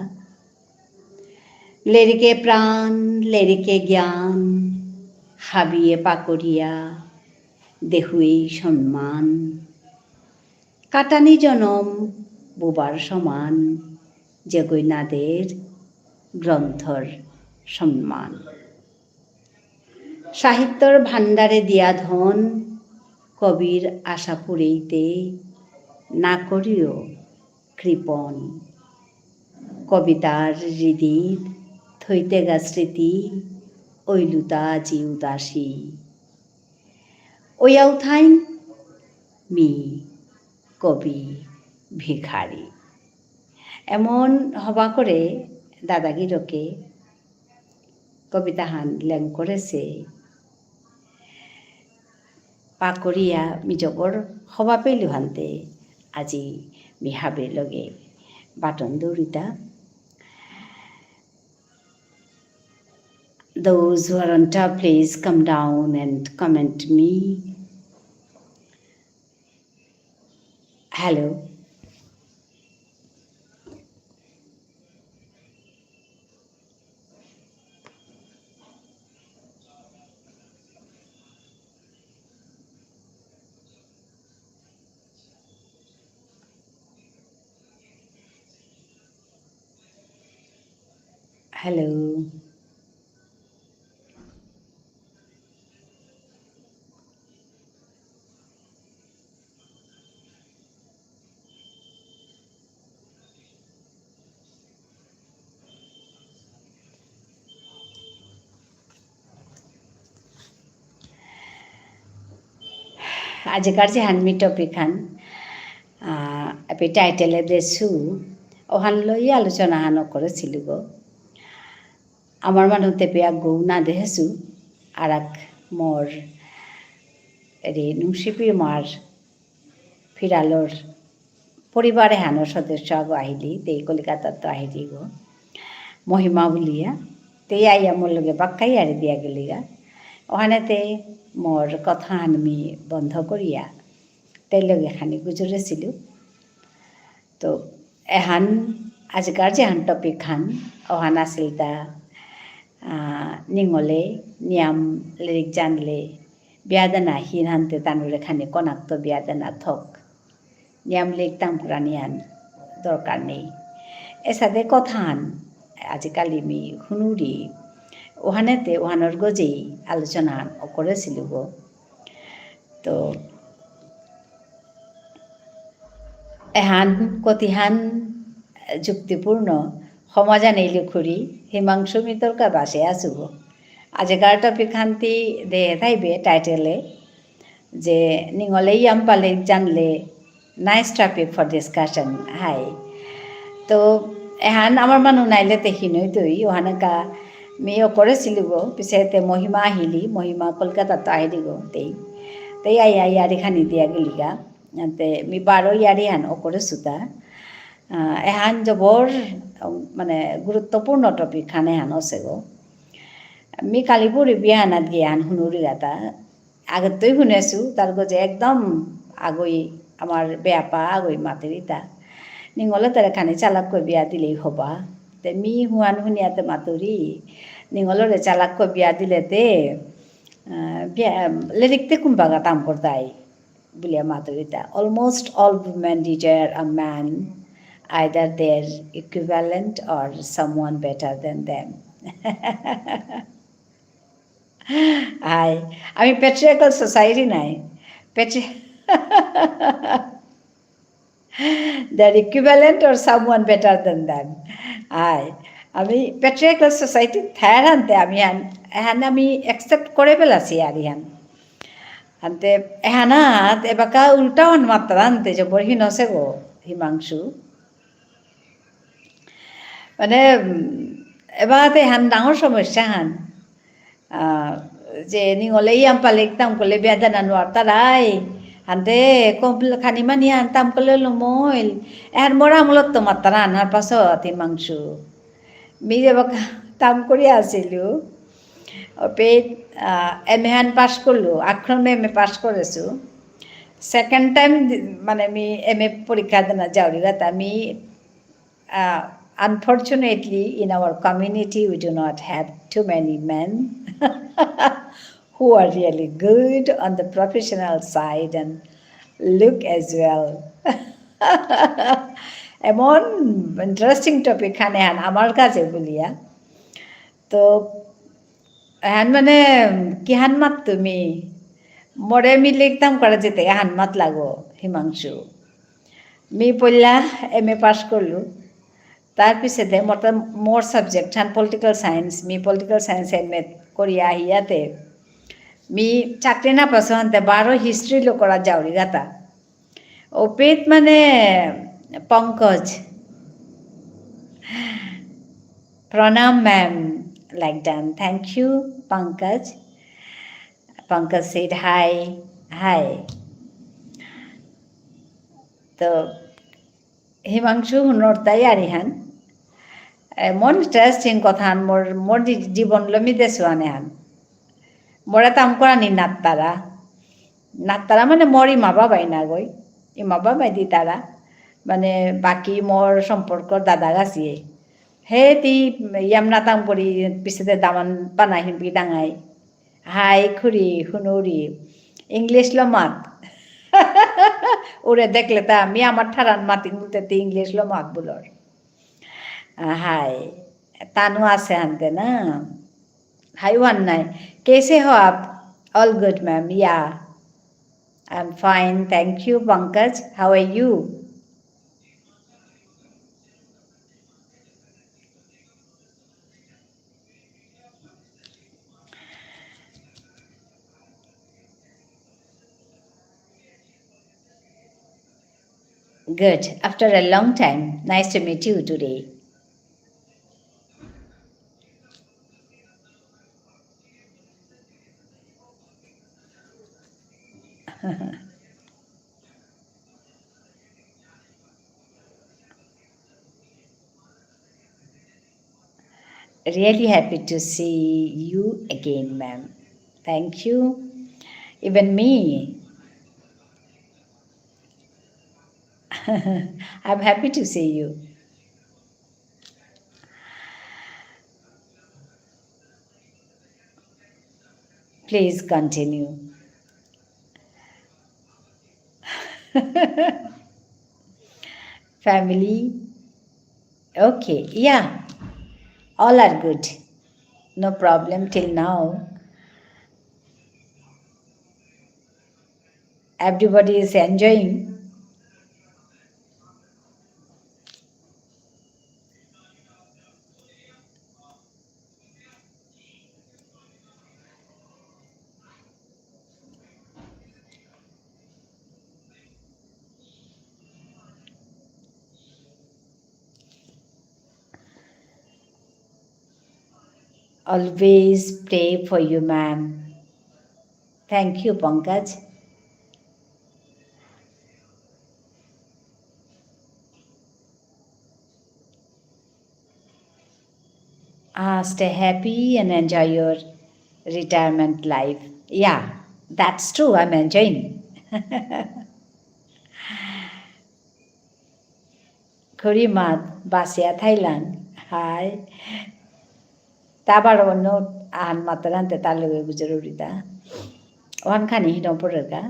লেরিকে প্রাণ, লেরিকে জ্ঞান, হাবিয়ে পাকরিয়া, দেহুয়েই সম্মান। কাটানি জনম বুবার সমান, যেগই নাদের গ্রন্থর সম্মান। সাহিত্যর ভাণ্ডারে দিয়া ধন, কবির আশা পুরেইতে না করিও কৃপণ। কবিতার হৃদিত থইতেগা স্মৃতি, অইলুতা আজি উদাসী। অয়াউ থাইন মি কবি ভিখারি। এমন হবা করে দাদাগিরকে কবিতাহান লেং করেসে। পাকরিয়া মি জবর হবা পেলু হানতে আজি মি হাবির লগে বাটন দৌরিতা। Those who are on top, please come down and comment me. Hello. Hello. আজিকার যেহান মি topic হান, আহ, এপি title এ দেসু, ওহান লই আলোচনা হান করেসিলু গো। আমার মানু তেপে আগৌ না দেহেসু, আরাক মোর এরে নুংসিপি মার ফিরালর পরিবার এহানর সদস্য আগো আহিলি, তেই কলিকাতাত্ত আহিলি গো। মহিমা বুলিয়া, তেই আইয়া মোর লগে বাক্কা ইয়ারি দিয়া গেলিগা। ওহানেতে মোর কথাহান মি বন্ধ করিয়া, তেই লগে খানি গুজরেসিলু। তো এহান আজিকার যেহান topic হান, ওহান আসিলতা, আহ, নিঙলে, নিয়াম লেরিক জানলে, বিয়া দেনা হিন হানতে তানুরে খানি কনাকত্ত বিয়া দেনা থক। নিয়াম লেরিক তাম করানিহান দরকার নেই। এসাদে কথাহান আজিকালি মি হুনুরি, ওহানেতে ওহানর গজেই আলোচনাহান অকরেসিলু গো। তো এহান কতিহান যুক্তিপূর্ণ, ক্ষমা জানাইলে খুরি, হিমাংশু মিতর কা বাসে আসুগো। আজিকার topic হান্তি দে থাইবে title এ, যে নিঙলে ইয়াম পালে জানলে, nice topic for discussion, হাই। তো এহান আমার মানু নাইলে তে হিনই তুই, ওহানকা মি অকরেসিলুগো, পিছে তে মহিমা আহিলি, মহিমা কলকাতা তো আহিলিগো, তেই। তেই আই আই আরি খানি দিয়া গেলিগা। তে মি বারো ইয়ারি হান অকরেসুতা। আহ, এহান জবর, উম, মানে, গুরুত্বপূর্ণ topic হান এহান অসেগো। মি কালিপুরি বিয়ানাত গিয়ান হুনুরি গাতা। আগতই হুনেসু, তার গজে একদম আগই আমার বেয়াপা আগই মাতেরিতা। নিঙলে তারে খানি চালাক কই বিয়া দিলেই হবা। তে মি হুয়ান হুনিয়াতে মাতুরি। নিঙলরে চালাক কই বিয়া দিলে তে, আহ, বিয়া, লেরিকতে কুম্বাগা তাম করতাই। বুলিয়া মাতুরিতা। Almost all women desire a man, either their equivalent or someone better than them. হাই, আমি patriarchal society নাই। Patri-, their equivalent or someone better than them. হাই, আমি patriarchal society থায়ার হানতে আমি হান, হান আমি accept করে বেলাসি আর হান। আনতে এহানাত এবাকা উল্টা হন মাত্রা আনতে জবর হিনসে গো হিমাংশু। মানে, উম, এবাকাতে এহান ডাঙর সমস্যা হান। আহ, যে নিঙলে ইয়াম পালে একদম করলে বিয়া দেনা নোয়ার তারাই। আনতে কম খানি মানি আনতাম করলে লমইল। এহান মোরা মূলত মাত্রা আনার পাছত হিমাংশু। মি যেবাকা তাম করিয়া আসিলু, অপে, আহ, এম এ হান পাস করলু, আক্রমে এম এ পাস করেসু। Second time দি-, মানে, মি এম এ পরীক্ষা দেনা যাওরি গাতা, মি, আহ, unfortunately, in our community, we do not have too many men who are really good on the professional side and look as well. এমন interesting topic খানে হান আমার কাছে বলিয়া। তো, এহান মানে, কিহান মাত তুমি? মোরে মি লিখতাম করে যেতে, এহান মাত লাগো, হিমাংশু। মি পইলা এম এ পাস করলু। তার পিছেতে মোর তা, মোর subject হান political science, মি political science এম এ করিয়া আহিয়াতে। মি চাকরি না পাসো হানতে বারো history লো করা যাওরি গাতা। অপিত মানে পঙ্কজ। প্রণাম ma'am, like done। Thank you, Pankaj। Pankaj said hi, hi। তো হিমাংশু হুনর তাই আরিহান। এ, মন interesting কথা হান মোর, মোর জী-, জীবন লমি দেসুয়ানে হান। মোরা তাম করানি নাত্তারা। নাত্তারা মানে মোর ইমা বাবাই না গই। ইমা বাবাই দিতারা। মানে বাকি মোর সম্পর্ক দাদা গাছিয়ে। হে তি ইয়াম না তাম করি পিছেতে দামান পানা হিনপি ডাঙাই। হাই খুরি, হুনুরি। English লো মাত। ওরে দেখলে তা আমি আমার ঠারান মাতি বলতে তি English লো মাত বুলর। আ, হাই। তানু আসে হানতে না। হাই ওয়ান নাই। कैसे हो आप? All good, ma'am. Yeah. I'm fine. Thank you, Pankaj. How are you? Good. After a long time. Nice to meet you today. Really happy to see you again, ma'am. Thank you. Even me. I'm happy to see you. Please continue. Family. Okay, yeah. All are good. No problem till now. Everybody is enjoying. Always pray for you, ma'am. Thank you, Pankaj. Ah, stay happy and enjoy your retirement life. Yeah, that's true. I'm enjoying. খুড়ি মাত বাসিয়া থাইলাং। হাই। তাবার অন্য আহান মাতারান্তে তার লগে গুজরুরিতা। ওহান খানি হিডম পড়েরগা।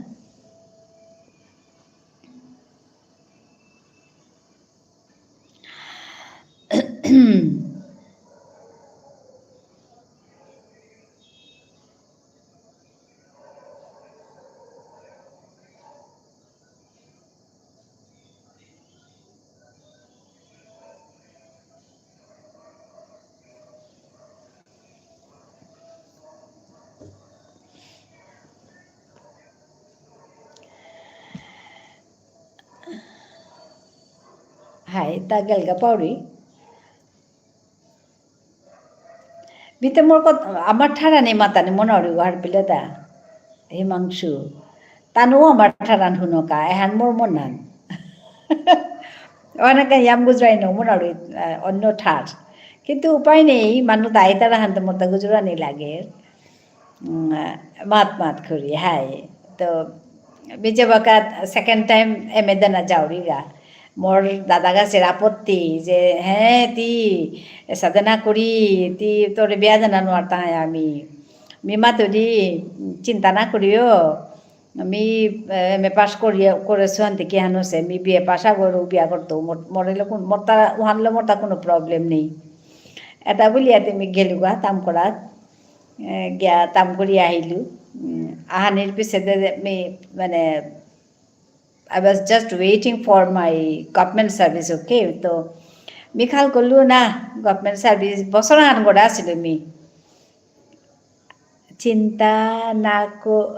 হাই, তা গেলগা পাউরি। বিতে মোর কত-, আমার ঠারানি মাতানি মনাউরি উহার পিলেতা। হিমাংশু। তানু আমার ঠারান হুনকা, এহান মোর মনান। অনেকে ইয়াম গুজরাই ন মনাউরি, আহ, অন্য ঠার। কিন্তু উপায় নেই, মানু দায়িতারা হানতে মোর তা গুজরানি লাগে। উম, মাত মাত খুড়ি, হাই। তো, মি যেবাকা second time এম এ দেনা যাউরিগা। মোর দাদাগাছের আপত্তি যে, "হে, তি এসাদে না করি, তি তোরে বিয়া দেনা নুয়ারতাঙাই আমি।" মি মাতুরি, "চিন্তা না করিও। মি, এ, এম এ পাস করিয়া, করেসু হানতে কি হানো সে, মি বি এ পাস আগরু বিয়া করতৌ, মোর, মোর এলো কোন, মোর তা, উহানলো মোর তা কোনো problem নেই।" এতা বুলিয়া তে মি গেলুগা, তাম করাত। এ, গিয়া তাম করি আহিলু। উম, আহানির পিছেদে মি, মানে, I was just waiting for my government service, okay? তো, মি খাল করলু না, government service, বছর আহান করে আসিলু মি। চিন্তা না ক-,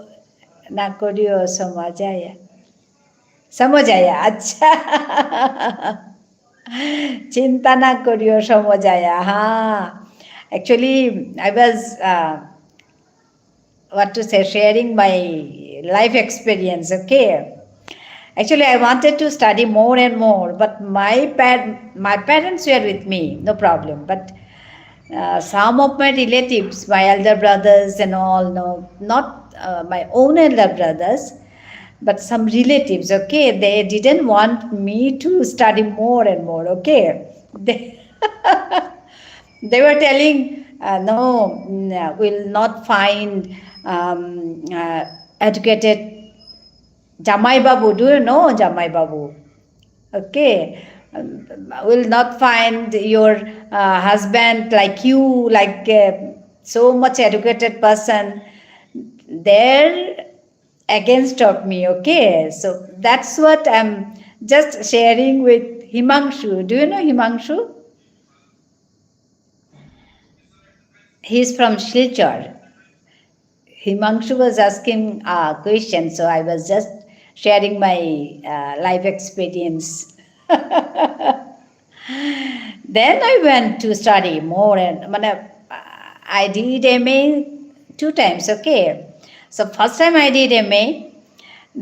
না করিও, সময় আয়া। সময় আয়া, আচ্ছা। চিন্তা না করিও, সময় আয়া, হ্যাঁ। Actually, I was, uh, what to say, sharing my life experience, okay? Actually, I wanted to study more and more, but my par-, my parents were with me, no problem. But, uh, some of my relatives, my elder brothers and all, no, not, uh, my own elder brothers, but some relatives, okay, they didn't want me to study more and more, okay? They, they were telling, uh, "No, mm, we'll not find, um, uh, educated Jamai Babu." Do you know Jamai Babu? Okay. Um, "Will not find your, uh, husband like you, like, uh, so much educated person." They're against of me, okay? So that's what I'm just sharing with Himangshu. Do you know Himangshu? He's from Silchar. Himangshu was asking a question, so I was just sharing my, uh, life experience. Then I went to study more and, মানে, I did M A two times, okay? So first time I did M A,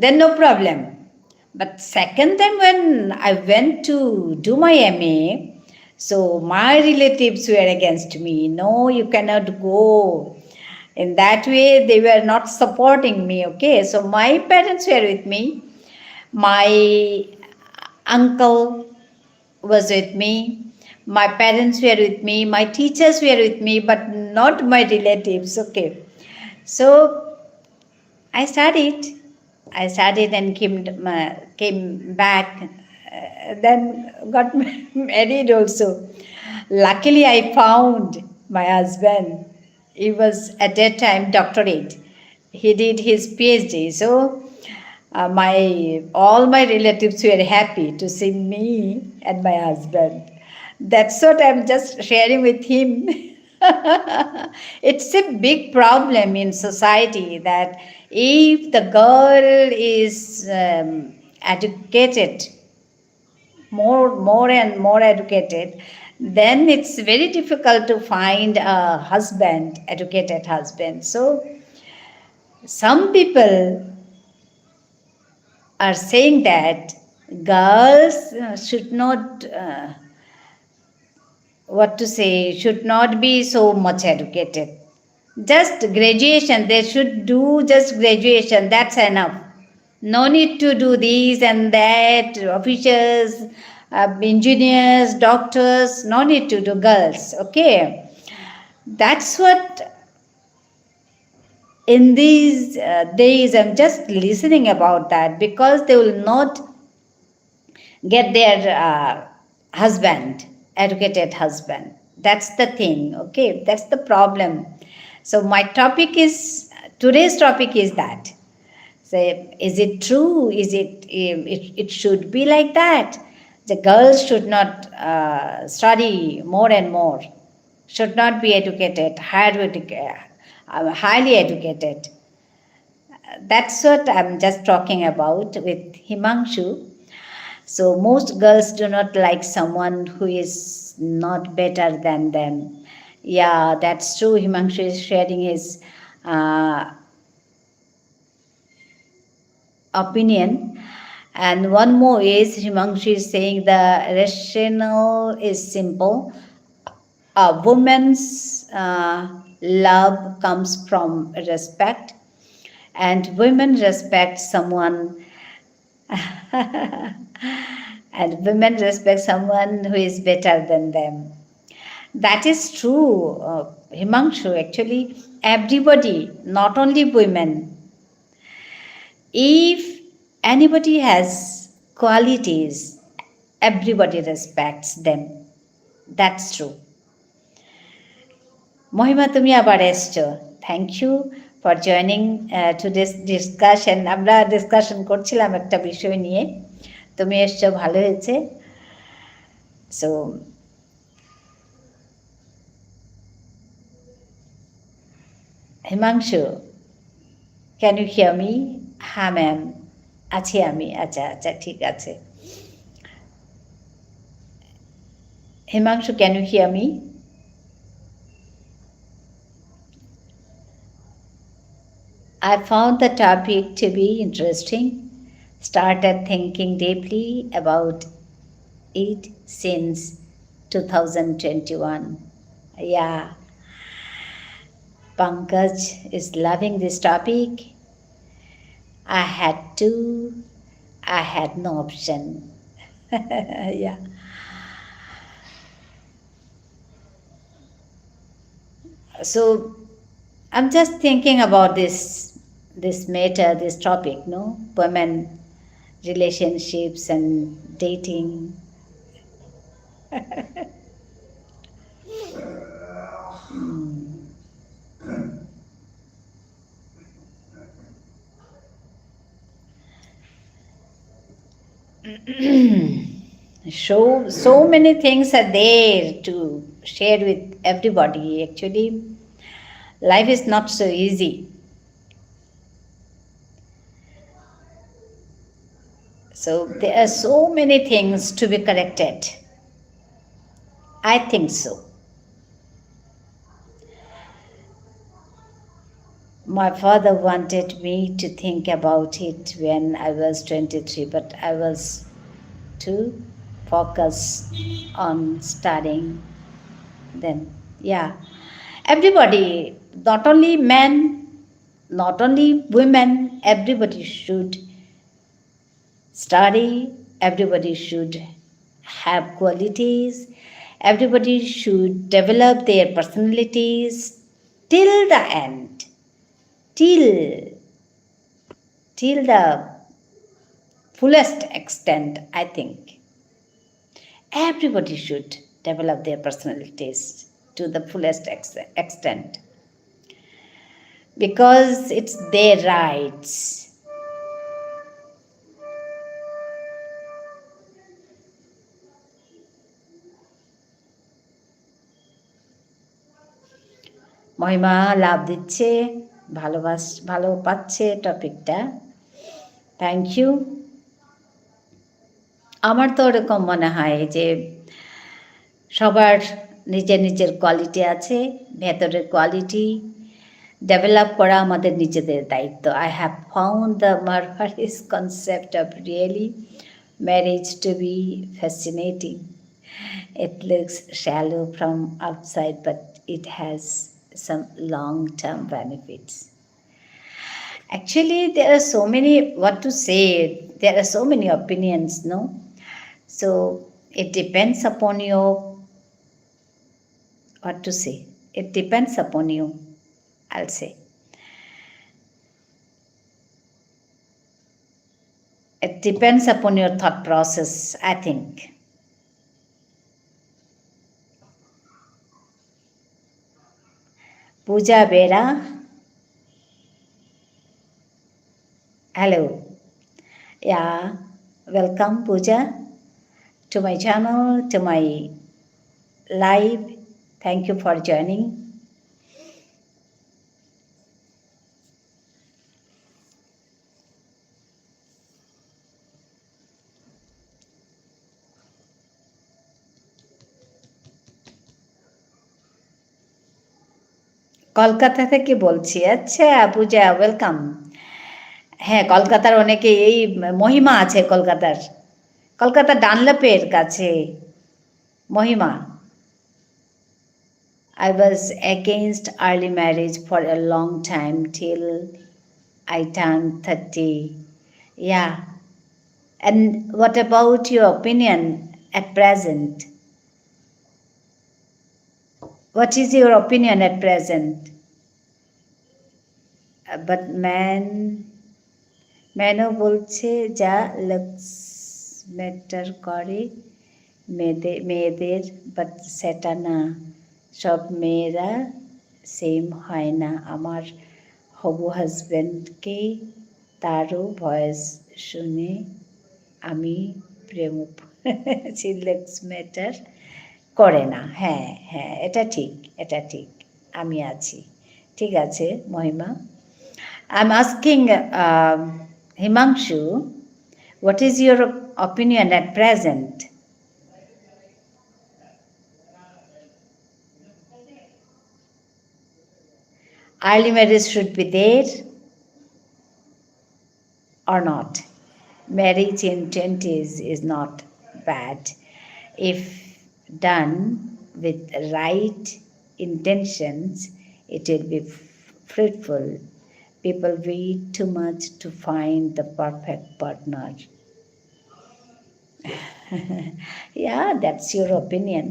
then no problem. But second time when I went to do my M A, so my relatives were against me. "No, you cannot go." In that way, they were not supporting me, okay? So my parents were with me. My uncle was with me. My parents were with me. My teachers were with me, but not my relatives, okay? So I studied. I studied and came, uh, came back, uh, then got married also. Luckily, I found my husband. He was at that time doctorate. He did his P H D. So, uh, my, all my relatives were happy to see me and my husband. That's what I'm just sharing with him. It's a big problem in society that if the girl is, um, educated, more, more and more educated, then it's very difficult to find a husband, educated husband. So some people are saying that girls uh, should not, uh, what to say, should not be so much educated. Just graduation, they should do just graduation, that's enough. No need to do this and that, officers, uh, engineers, doctors, no need to do, girls, okay? That's what in these uh, days, I'm just listening about that because they will not get their uh, husband, educated husband. That's the thing, okay? That's the problem. So my topic is, today's topic is that. Say, is it true? Is it, it, it should be like that? The girls should not uh, study more and more, should not be educated, higher educa- uh, highly educated. That's what I'm just talking about with Himangshu. So most girls do not like someone who is not better than them. Yeah, that's true. Himangshu is sharing his uh, opinion. And one more is Himangshu is saying the rationale is simple. A woman's uh, love comes from respect, and women respect someone and women respect someone who is better than them. That is true, uh, Himangshu. Actually, everybody, not only women, if anybody has qualities, everybody respects them. That's true. মহিমা, তুমি আবার এসছো। Thank you for joining uh, today's discussion. আমরা ডিসকাশন করছিলাম একটা বিষয় নিয়ে, তুমি এসছো, ভালো হয়েছে। So Himangshu, can you hear me? হ্যাঁ ম্যাম, আছি আমি। আচ্ছা, আচ্ছা, ঠিক আছে। Himangshu, can you hear me? I found the topic to be interesting. Started thinking deeply about it since two thousand twenty-one. Yeah. Pankaj is loving this topic. I had to, I had no option. Yeah. So I'm just thinking about this this matter, this topic, no? Women relationships and dating. Hmm. So, so many things are there to share with everybody. Actually, life is not so easy. So, there are so many things to be corrected. I think so. My father wanted me to think about it when I was twenty-three, but I was too focused on studying then. Yeah. Everybody, not only men, not only women, everybody should study, everybody should have qualities, everybody should develop their personalities till the end, till, till the fullest extent, I think. Everybody should develop their personalities to the fullest ex- extent because it's their rights. মহিমা লাভ দিচ্ছে, ভালোবাস-, ভালো পাচ্ছে টপিকটা। Thank you. আমার তো ওরকম মনে হয় যে সবার নিজের নিজের কোয়ালিটি আছে, ভেতরের কোয়ালিটি ডেভেলপ করা আমাদের নিজেদের দায়িত্ব। I have found the Marwari's concept of really marriage to be fascinating. It looks shallow from outside, but it has some long-term benefits. Actually, there are so many, what to say, there are so many opinions, no? So, it depends upon your, what to say, it depends upon you, I'll say. It depends upon your thought process, I think. Puja Bera, hello. Yeah, welcome, Pooja, to my channel, to my live. Thank you for joining. Kolkata থেকে বলছি। আচ্ছা, পূজা, welcome. হ্যাঁ, কলকাতার অনেকে, এই মহিমা আছে কলকাতার, কলকাতা ডানলপের কাছে মহিমা। I was against early marriage for a long time till I turned thirty. Yeah. And what about your opinion at present? What is your opinion at present? But man, ম্যানও বলছে যা looks matter করে মেয়েদে-, মেয়েদের, but সেটা না, সব মেয়েরা সেম হয় না। আমার হবু হাজব্যান্ডকে তারও ভয়েস শুনে আমি প্রেম উপ-, সে looks matter করে না। হ্যাঁ, হ্যাঁ, এটা ঠিক, এটা ঠিক। আমি আছি। ঠিক আছে, মহিমা। I'm asking, uh, Himangshu, what is your opinion at present? Early marriage should be there or not? Marriage in twenties is not bad. If done with right intentions, it will be f-, fruitful. People wait too much to find the perfect partner. Yeah, that's your opinion.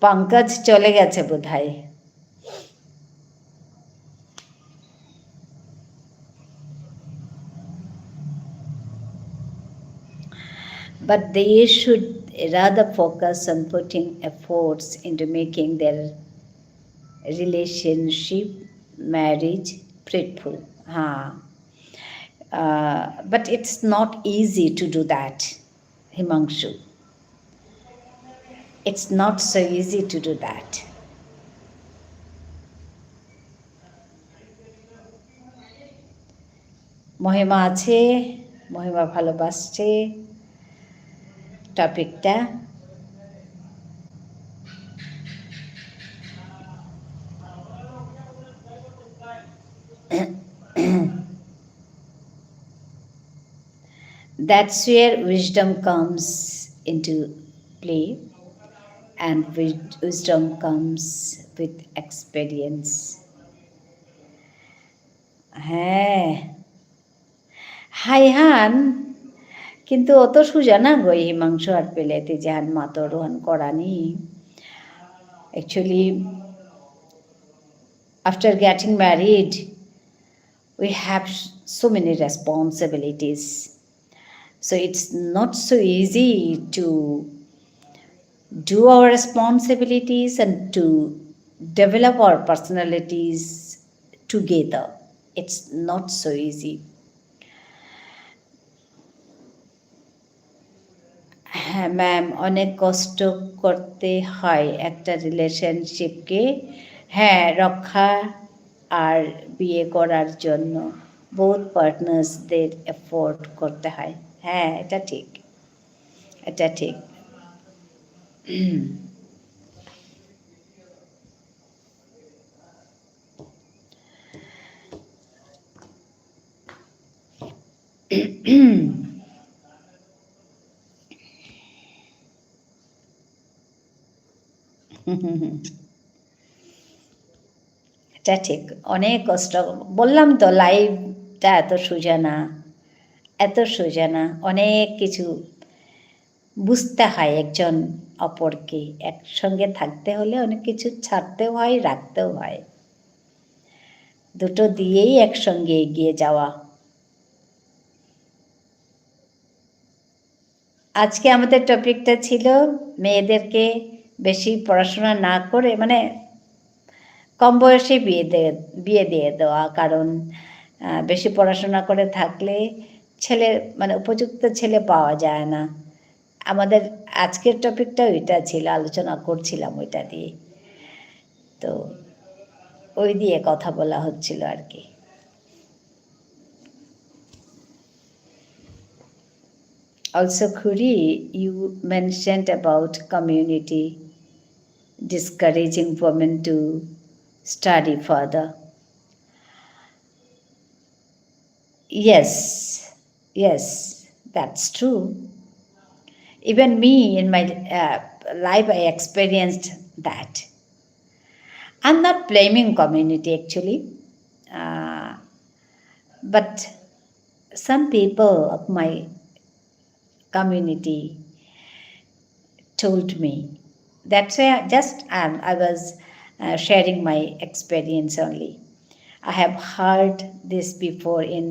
Pankaj চলে গেছে বোধহয়। But they should rather focus on putting efforts into making their relationship, marriage fruitful. हाँ। Uh, but it's not easy to do that, Himangshu. It's not so easy to do that. মহিমা আছে, মহিমা ভালোবাসছে টপিকটা। That's where wisdom comes into play, and wis-, wisdom comes with experience. হ্যাঁ। হাইহান, কিন্তু অত সুজা না গই হিমাংশু আর পেলেতে যেহান মাতর ওহান করানি। Actually, after getting married, we have s-, so many responsibilities. So it's not so easy to do our responsibilities and to develop our personalities together. It's not so easy. হ্যাঁ, ম্যাম, অনেক কষ্ট করতে হয় একটা রিলেশনশিপকে, হ্যাঁ, রক্ষা আর বিয়ে করার জন্য। বহুত পার্টনার্সদের এফোর্ড করতে হয়। হ্যাঁ, এটা ঠিক। এটা ঠিক। এটা ঠিক, অনেক কষ্ট। বললাম তো, লাইফটা এত সোজা না, এত সোজা না। অনেক কিছু বুঝতে হয় একজন অপরকে। একসঙ্গে থাকতে হলে অনেক কিছু ছাড়তেও হয়, রাখতেও হয়। দুটো দিয়েই একসঙ্গে এগিয়ে যাওয়া। আজকে আমাদের টপিকটা ছিল মেয়েদেরকে বেশি পড়াশোনা না করে, মানে, কম বয়সে বিয়ে দে-, বিয়ে দিয়ে দেওয়া, কারণ, আহ, বেশি পড়াশোনা করে থাকলে ছেলে, মানে, উপযুক্ত ছেলে পাওয়া যায় না। আমাদের আজকের টপিকটা ওইটা ছিল, আলোচনা করছিলাম ওইটা দিয়ে। তো ওই দিয়ে কথা বলা হচ্ছিল আর কি। Also, Khuri, you mentioned about community discouraging women to study further. Yes, yes, that's true. Even me, in my, uh, life, I experienced that. I'm not blaming community, actually. Uh, but some people of my community told me. That's why I just, um, I was, uh, sharing my experience only. I have heard this before in,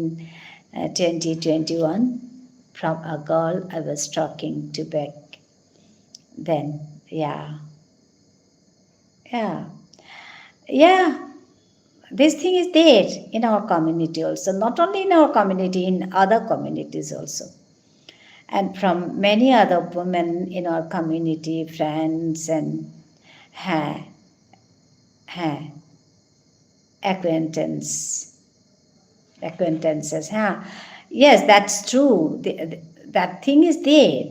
uh, twenty twenty-one from a girl I was talking to back then. Yeah. Yeah. Yeah. This thing is there in our community also, not only in our community, in other communities also. And from many other women in our community, friends and, হ্যাঁ, হ্যাঁ, acquaintance, acquaintances, হ্যাঁ. Yes, that's true. The, the, that thing is there.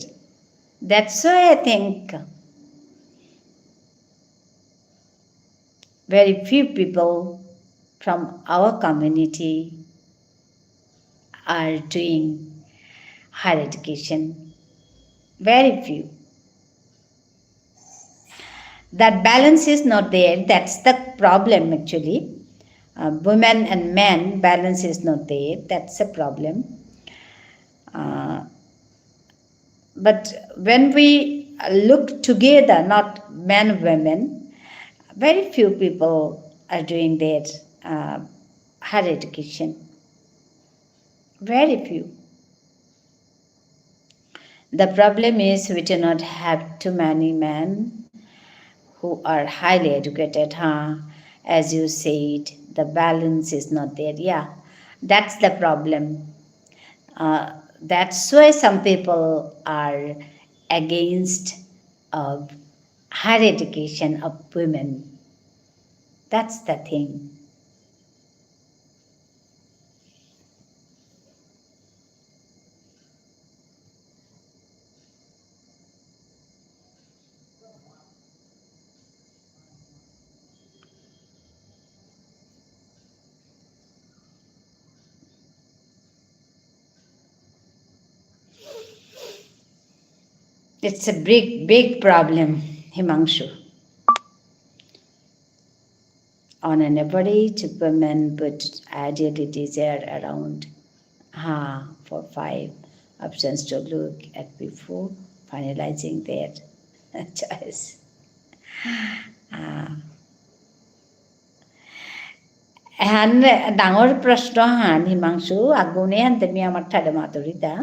That's why I think very few people from our community are doing higher education. Very few. That balance is not there. That's the problem, actually. Uh, women and men balance is not there. That's a problem. Uh, but when we look together, not men, women, very few people are doing their, uh, higher education. Very few. The problem is we do not have too many men who are highly educated, huh? As you said, the balance is not there. Yeah, that's the problem. Uh, that's why some people are against of higher education of women. That's the thing. It's a big, big problem, Himangshu. On an average, women would ideally desire around, ha, four, five options to look at before finalizing their choice. Ah. এহান ডাঙর প্রশ্ন হান, হিমাংশু, আগুনে হানতে মি আমার ঠারে মাতুরিতা।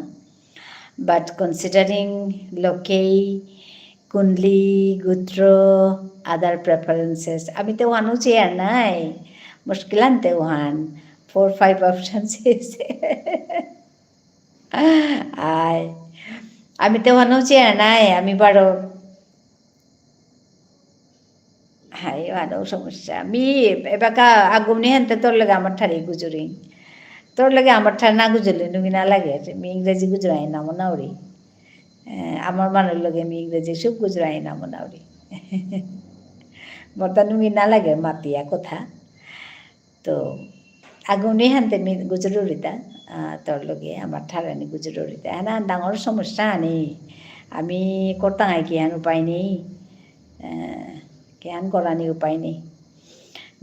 But considering লোকেই, কুণ্ডলী, গোত্র, other preferences, আমি তো ওহানও চেয়ার নাই। মুশকিল হানতে ওহান। Four, five options is I, আমি তো ওহানো চেয়া নাই, আমি বারো। হাই, ওহানো সমস্যা। আমি এবাকা আগুনি হানতে তোর লগে আমার ঠারে গুজুরি। তোর লগে আমার ঠারে না গুজুরলে নুঙি না লাগে। আমি ইংরেজি গুজুরাই না মনাউরি। এ, আমার মানুর লগে আমি ইংরেজি সব গুজুরাই না মনাউরি। বর্তা নুঙি না লাগে মাতিয়া কথা। তো, আগুনি হানতে মি গুজরুরিতা, আ, তোর লগে আমার ঠারানি গুজরুরিতা। এনা ডাঙর সমস্যা আনি। আমি করতাঙাই কিহান উপায় নেই। আ, কিহান করানি উপায় নেই।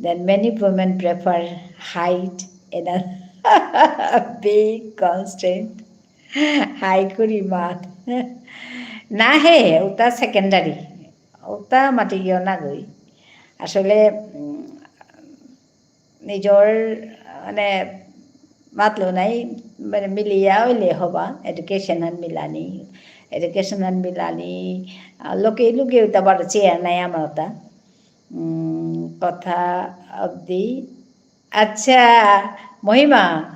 Then many women prefer height in a big constant. হাই করি মাত। না হে, ওটা secondary। ওটা মাটি গিয়ে না গই। আসলে, উম, নিজর, মানে, মাতলো নাই, মানে, মিলিয়া হইলে হবা, education হান মিলানি, education হান মিলানি, আ, লোকে, লোকে ওটা বারো চেয়ার নাই আমার ওটা। উম, কথা অবধি। আচ্ছা, মহিমা,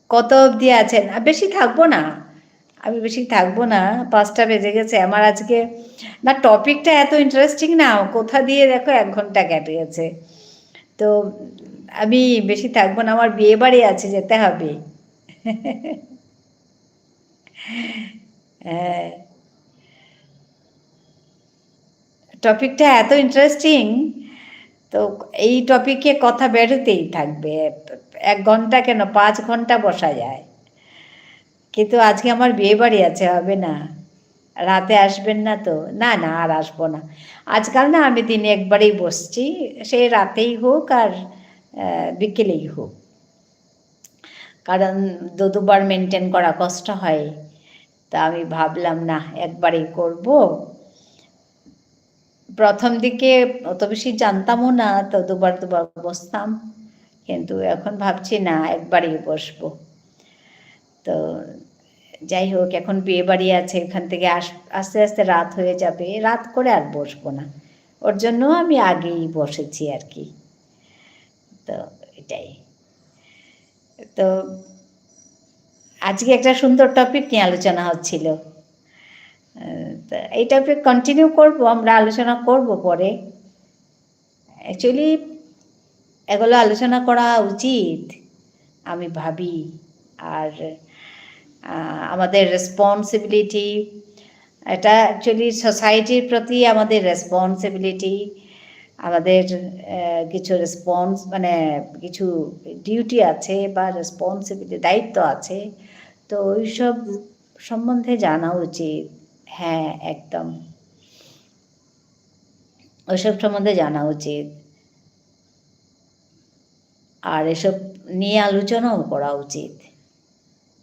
কত অবধি আছেন? আ, বেশি থাকবো না। আমি বেশি থাকবো না, পাঁচটা বেজে গেছে। আমার আজকে না, topic টা এত interesting না, কোথা দিয়ে দেখো এক ঘন্টা কেটে গেছে। তো আমি বেশি থাকবো না, আমার বিয়ে বাড়ি আছে, যেতে হবে। হ্যাঁ। Topic টা এত interesting, তো এই topic এ কথা বেরোতেই থাকবে। এক ঘন্টা কেন, পাঁচ ঘন্টা বসা যায়। কিন্তু আজকে আমার বিয়ে বাড়ি আছে, হবে না। রাতে আসবেন না তো? না, না, আর আসবো না। আজকাল না আমি দিনে একবারেই বসছি, সে রাতেই হোক আর, আহ, বিকেলেই হোক। কারণ দু দুবার maintain করা কষ্ট হয়। তা আমি ভাবলাম, না, একবারেই করব। প্রথম দিকে অত বেশি জানতামও না, তো দুবার দুবার বসতাম। কিন্তু এখন ভাবছি, না, একবারই বসবো। তো যাই হোক, এখন বিয়ে বাড়ি আছে, ওখান থেকে আস-, আস্তে আস্তে রাত হয়ে যাবে, রাত করে আর বসবো না। ওর জন্য আমি আগেই বসেছি আর কি। তো এটাই। তো আজকে একটা সুন্দর topic নিয়ে আলোচনা হচ্ছিল। আহ, তো এই topic continue করব, আমরা আলোচনা করব পরে। Actually, এগুলো আলোচনা করা উচিত, আমি ভাবি। আর, আহ, আমাদের responsibility, এটা actually society র প্রতি আমাদের responsibility, আমাদের, আহ, কিছু response, মানে, কিছু duty আছে বা responsibility, দায়িত্ব আছে। তো ওইসব সম্বন্ধে জানা উচিত। হ্যাঁ, একদম। ওইসব সম্বন্ধে জানা উচিত। আর এসব নিয়ে আলোচনাও করা উচিত।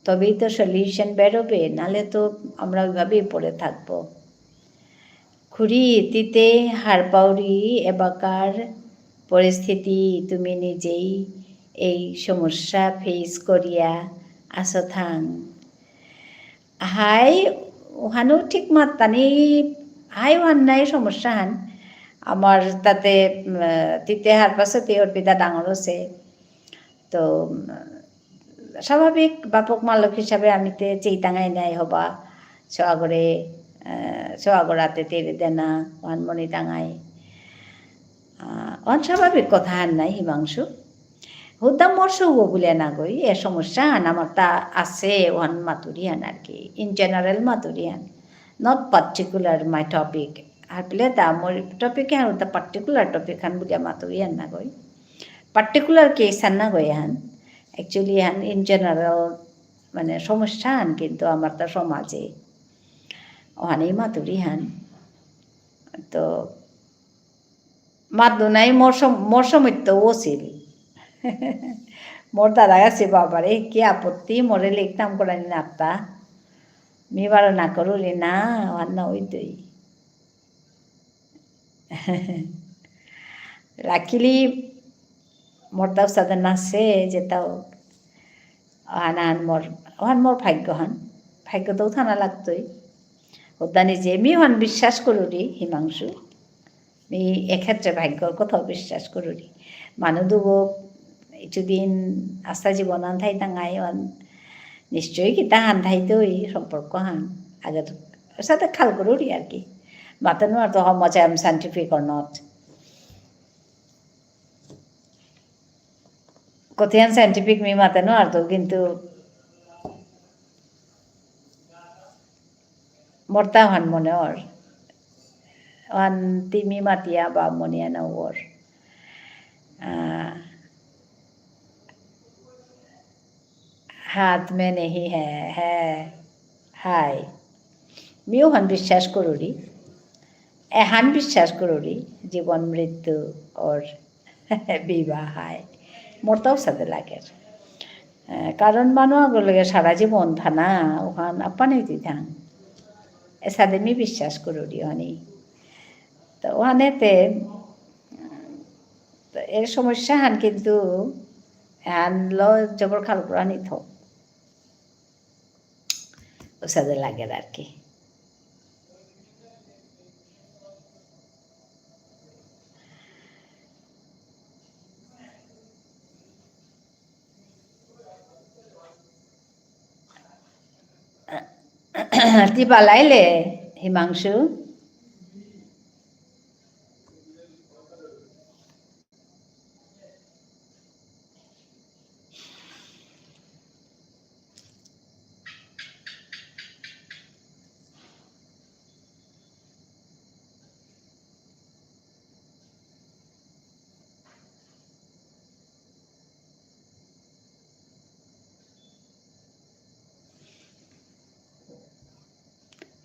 তবেই তো solution বেরোবে, নালে তো আমরা ওইভাবেই পড়ে থাকবো। খুড়ি, তিতে হারপাউরি এবাকার পরিস্থিতি, তুমি নিজেই এই সমস্যা face করিয়া আসো থাং। হাই, ওহানো ঠিক মাত্তানি, হাই ওহান নাই সমস্যা হান। আমার তাতে, উম, তিতে হারপাসে তে অর্পিতা ডাঙর আছে। তো, উম, স্বাভাবিক বাপক মালক হিসাবে আমি তে চেইতাঙাই নাই হবা, সোয়াগরে, আহ, সোয়াগরাতে তেরে দেনা, ওহান মনে তাঙাই। আহ, অন স্বাভাবিক কথা হান নাই, হিমাংশু। হুদ্দা মোর সৌগ বুলে না গই, এ সমস্যা হান আমার তা আছে, ওহান মাতুরি হান আর কি। In general Maturi Han. Not particular my topic. আর পেলে তা মোর topic হান, হুদ্দা particular topic হান বুলিয়া মাতুরি হান না গই। Particular case হান না গই হান। Actually হান in general, মানে সমস্যা হান কিন্তু আমার তা সমাজে। ওহানেই মাতুরি হান। তো মাতলো নাই, মোর সম-, মোর সময় তো ও ছিল। মোর দাদা গেছে, বাবারে, কি আপত্তি, মোরে লিখতাম করে নাতা। মি বারো না করুরি না, আর না ওই তুই। Luckily, মোর তাও সাদা নাচে, যেতাও ওহান আন মোর, ওহান মোর ভাগ্য হান। ভাগ্য তো থানা লাগতই। ওদানি যে মি ওহান বিশ্বাস করুরি, হিমাংশু। মি এক্ষেত্রে ভাগ্যর কথাও বিশ্বাস করুরি। মানু দুগো কিছুদিন আস্তা জীবন আন থাই তাঙাই ওহান নিশ্চয়ই কিতা হান থাইতই সম্পর্ক হান। আগের সাথে খাল করুরি আর কি। মাতে নুয়ারতৌ how much I am scientific or not। কতিয়ান scientific মি মাতে নুয়ারতৌ, কিন্তু মোরতা হান মনে অর। হান তি মি মাতিয়া বা মনিয়া না অর। আহ, হাত মে নেহি হে, হে, হাই। মিও হান বিশ্বাস করুরি। এহান বিশ্বাস করুরি, জীবন মৃত্যু অর বিবাহ হাই। মোরতাও সাথে লাগের। এ, কারণ মানু আগর লগে সারা জীবন থানা, ওহান আপানি দি থাং। এসাদে মি বিশ্বাস করুরি অহানি। তো ওহানেতে, তো এর সমস্যা হান কিন্তু হান ল জবর খাল করা নিত। ওসাদে লাগের আর কি। তি বালাইলে Himanshu?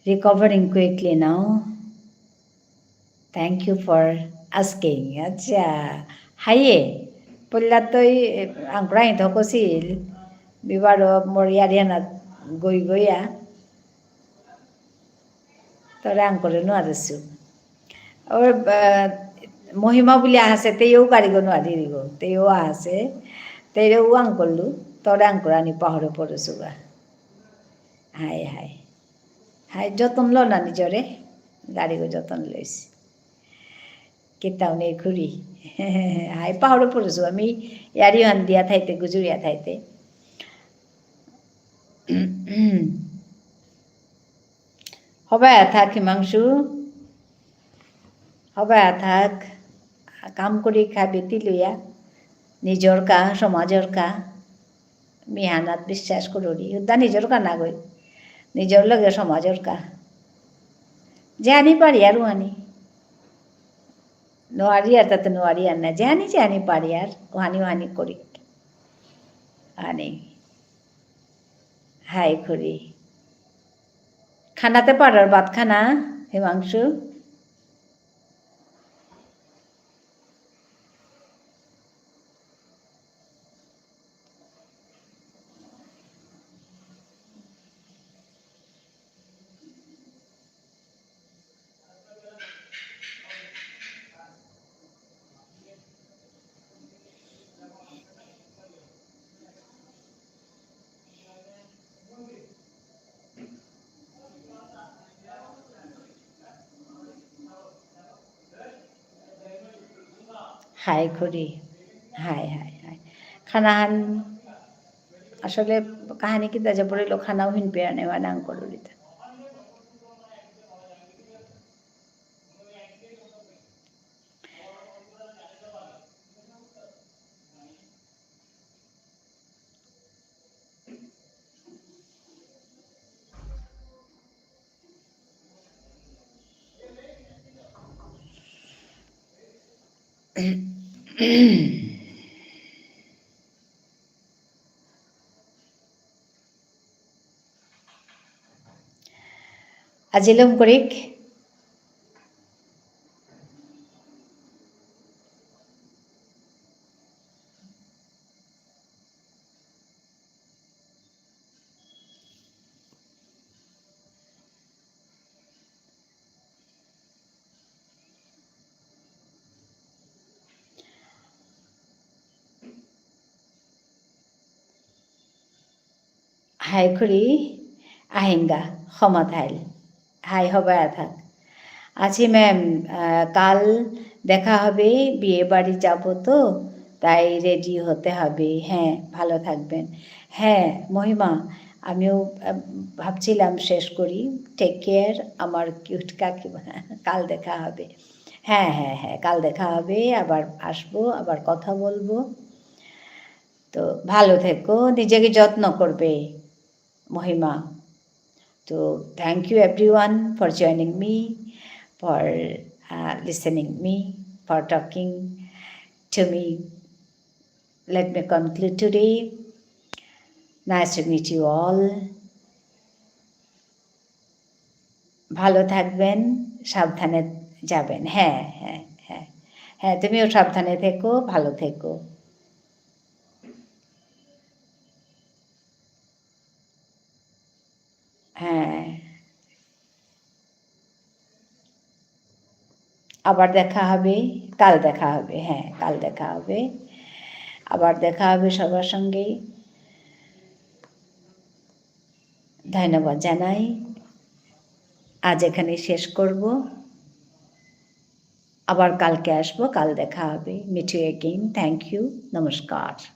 Recovering quickly now. Thank you for asking. আচ্ছা, হাইয়ে, পল্লাতই আংকুরাই ধকসিল, বিবারো মোর ইয়ারিয়ানা গই গইয়া। তরে আং করে নুয়ারেসু। ওর, আহ, মহিমা বুলি আহাসে, তেও গাড়ি গো নুয়ারি গো, তেও আহাসে, তেও আং করলু, তরে আং করানি পাহরে পড়েসুগা। হাই, হাই। হাই, যতন ল না নিজরে, গাড়ি গো যতন লইস। কিতাও নেই খুরি। হাই, পাহরে পড়েসু, আমি ইয়ারি হান দিয়া থাইতে, গুজুরিয়া থাইতে। হবায়া থাক হিমাংশু, হবায়া থাক, কাম করি খাবি তিলুয়া, নিজর কা, সমাজর কা, মিহানাত বিশ্বাস করুরি, হুদ্দা নিজর কা না গই, নিজর লগে সমাজর কা। যেহানি পারি আর উহানি। নোয়ারি আর তাতে নোয়ারি আর না, যেহানি যেহানি পারি আর, উহানি উহানি করি। আনি। হাই করি। খানাতে পারার ভাত খানা, হিমাংশু? হাই করি। হাই, হাই, হাই। খানাহান আসলে কাহানি কিতা যে পড়িল, খানাও হিন পেয়া নেওয়া নাং করুলিতা। আজিলম করিক। হাই খুড়ি, আহিঙ্গা, ক্ষমা থাইল। হাই হবায়া থাক। আছি ম্যাম, আহ, কাল দেখা হবে, বিয়ে বাড়ি যাব তো, তাই রেডি হতে হবে। হ্যাঁ, ভালো থাকবেন। হ্যাঁ, মহিমা, আমিও, আহ, ভাবছিলাম শেষ করি। Take care, আমার cute কাকিমা। কাল দেখা হবে। হ্যাঁ, হ্যাঁ, হ্যাঁ, কাল দেখা হবে। আবার আসবো, আবার কথা বলবো। তো ভালো থেকো, নিজেকে যত্ন করবে, মহিমা। তো thank you everyone for joining me, for, uh, listening me, for talking to me. Let me conclude today. Nice to meet you all. ভালো থাকবেন, সাবধানে যাবেন। হ্যাঁ, হ্যাঁ, হ্যাঁ। হ্যাঁ, তুমিও সাবধানে থেকো, ভালো থেকো। হ্যাঁ। আবার দেখা হবে, কাল দেখা হবে, হ্যাঁ, কাল দেখা হবে। আবার দেখা হবে সবার সঙ্গেই। ধন্যবাদ জানাই। আজ এখানে শেষ করব। আবার কালকে আসবো, কাল দেখা হবে। Meet you again. Thank you. নমস্কার।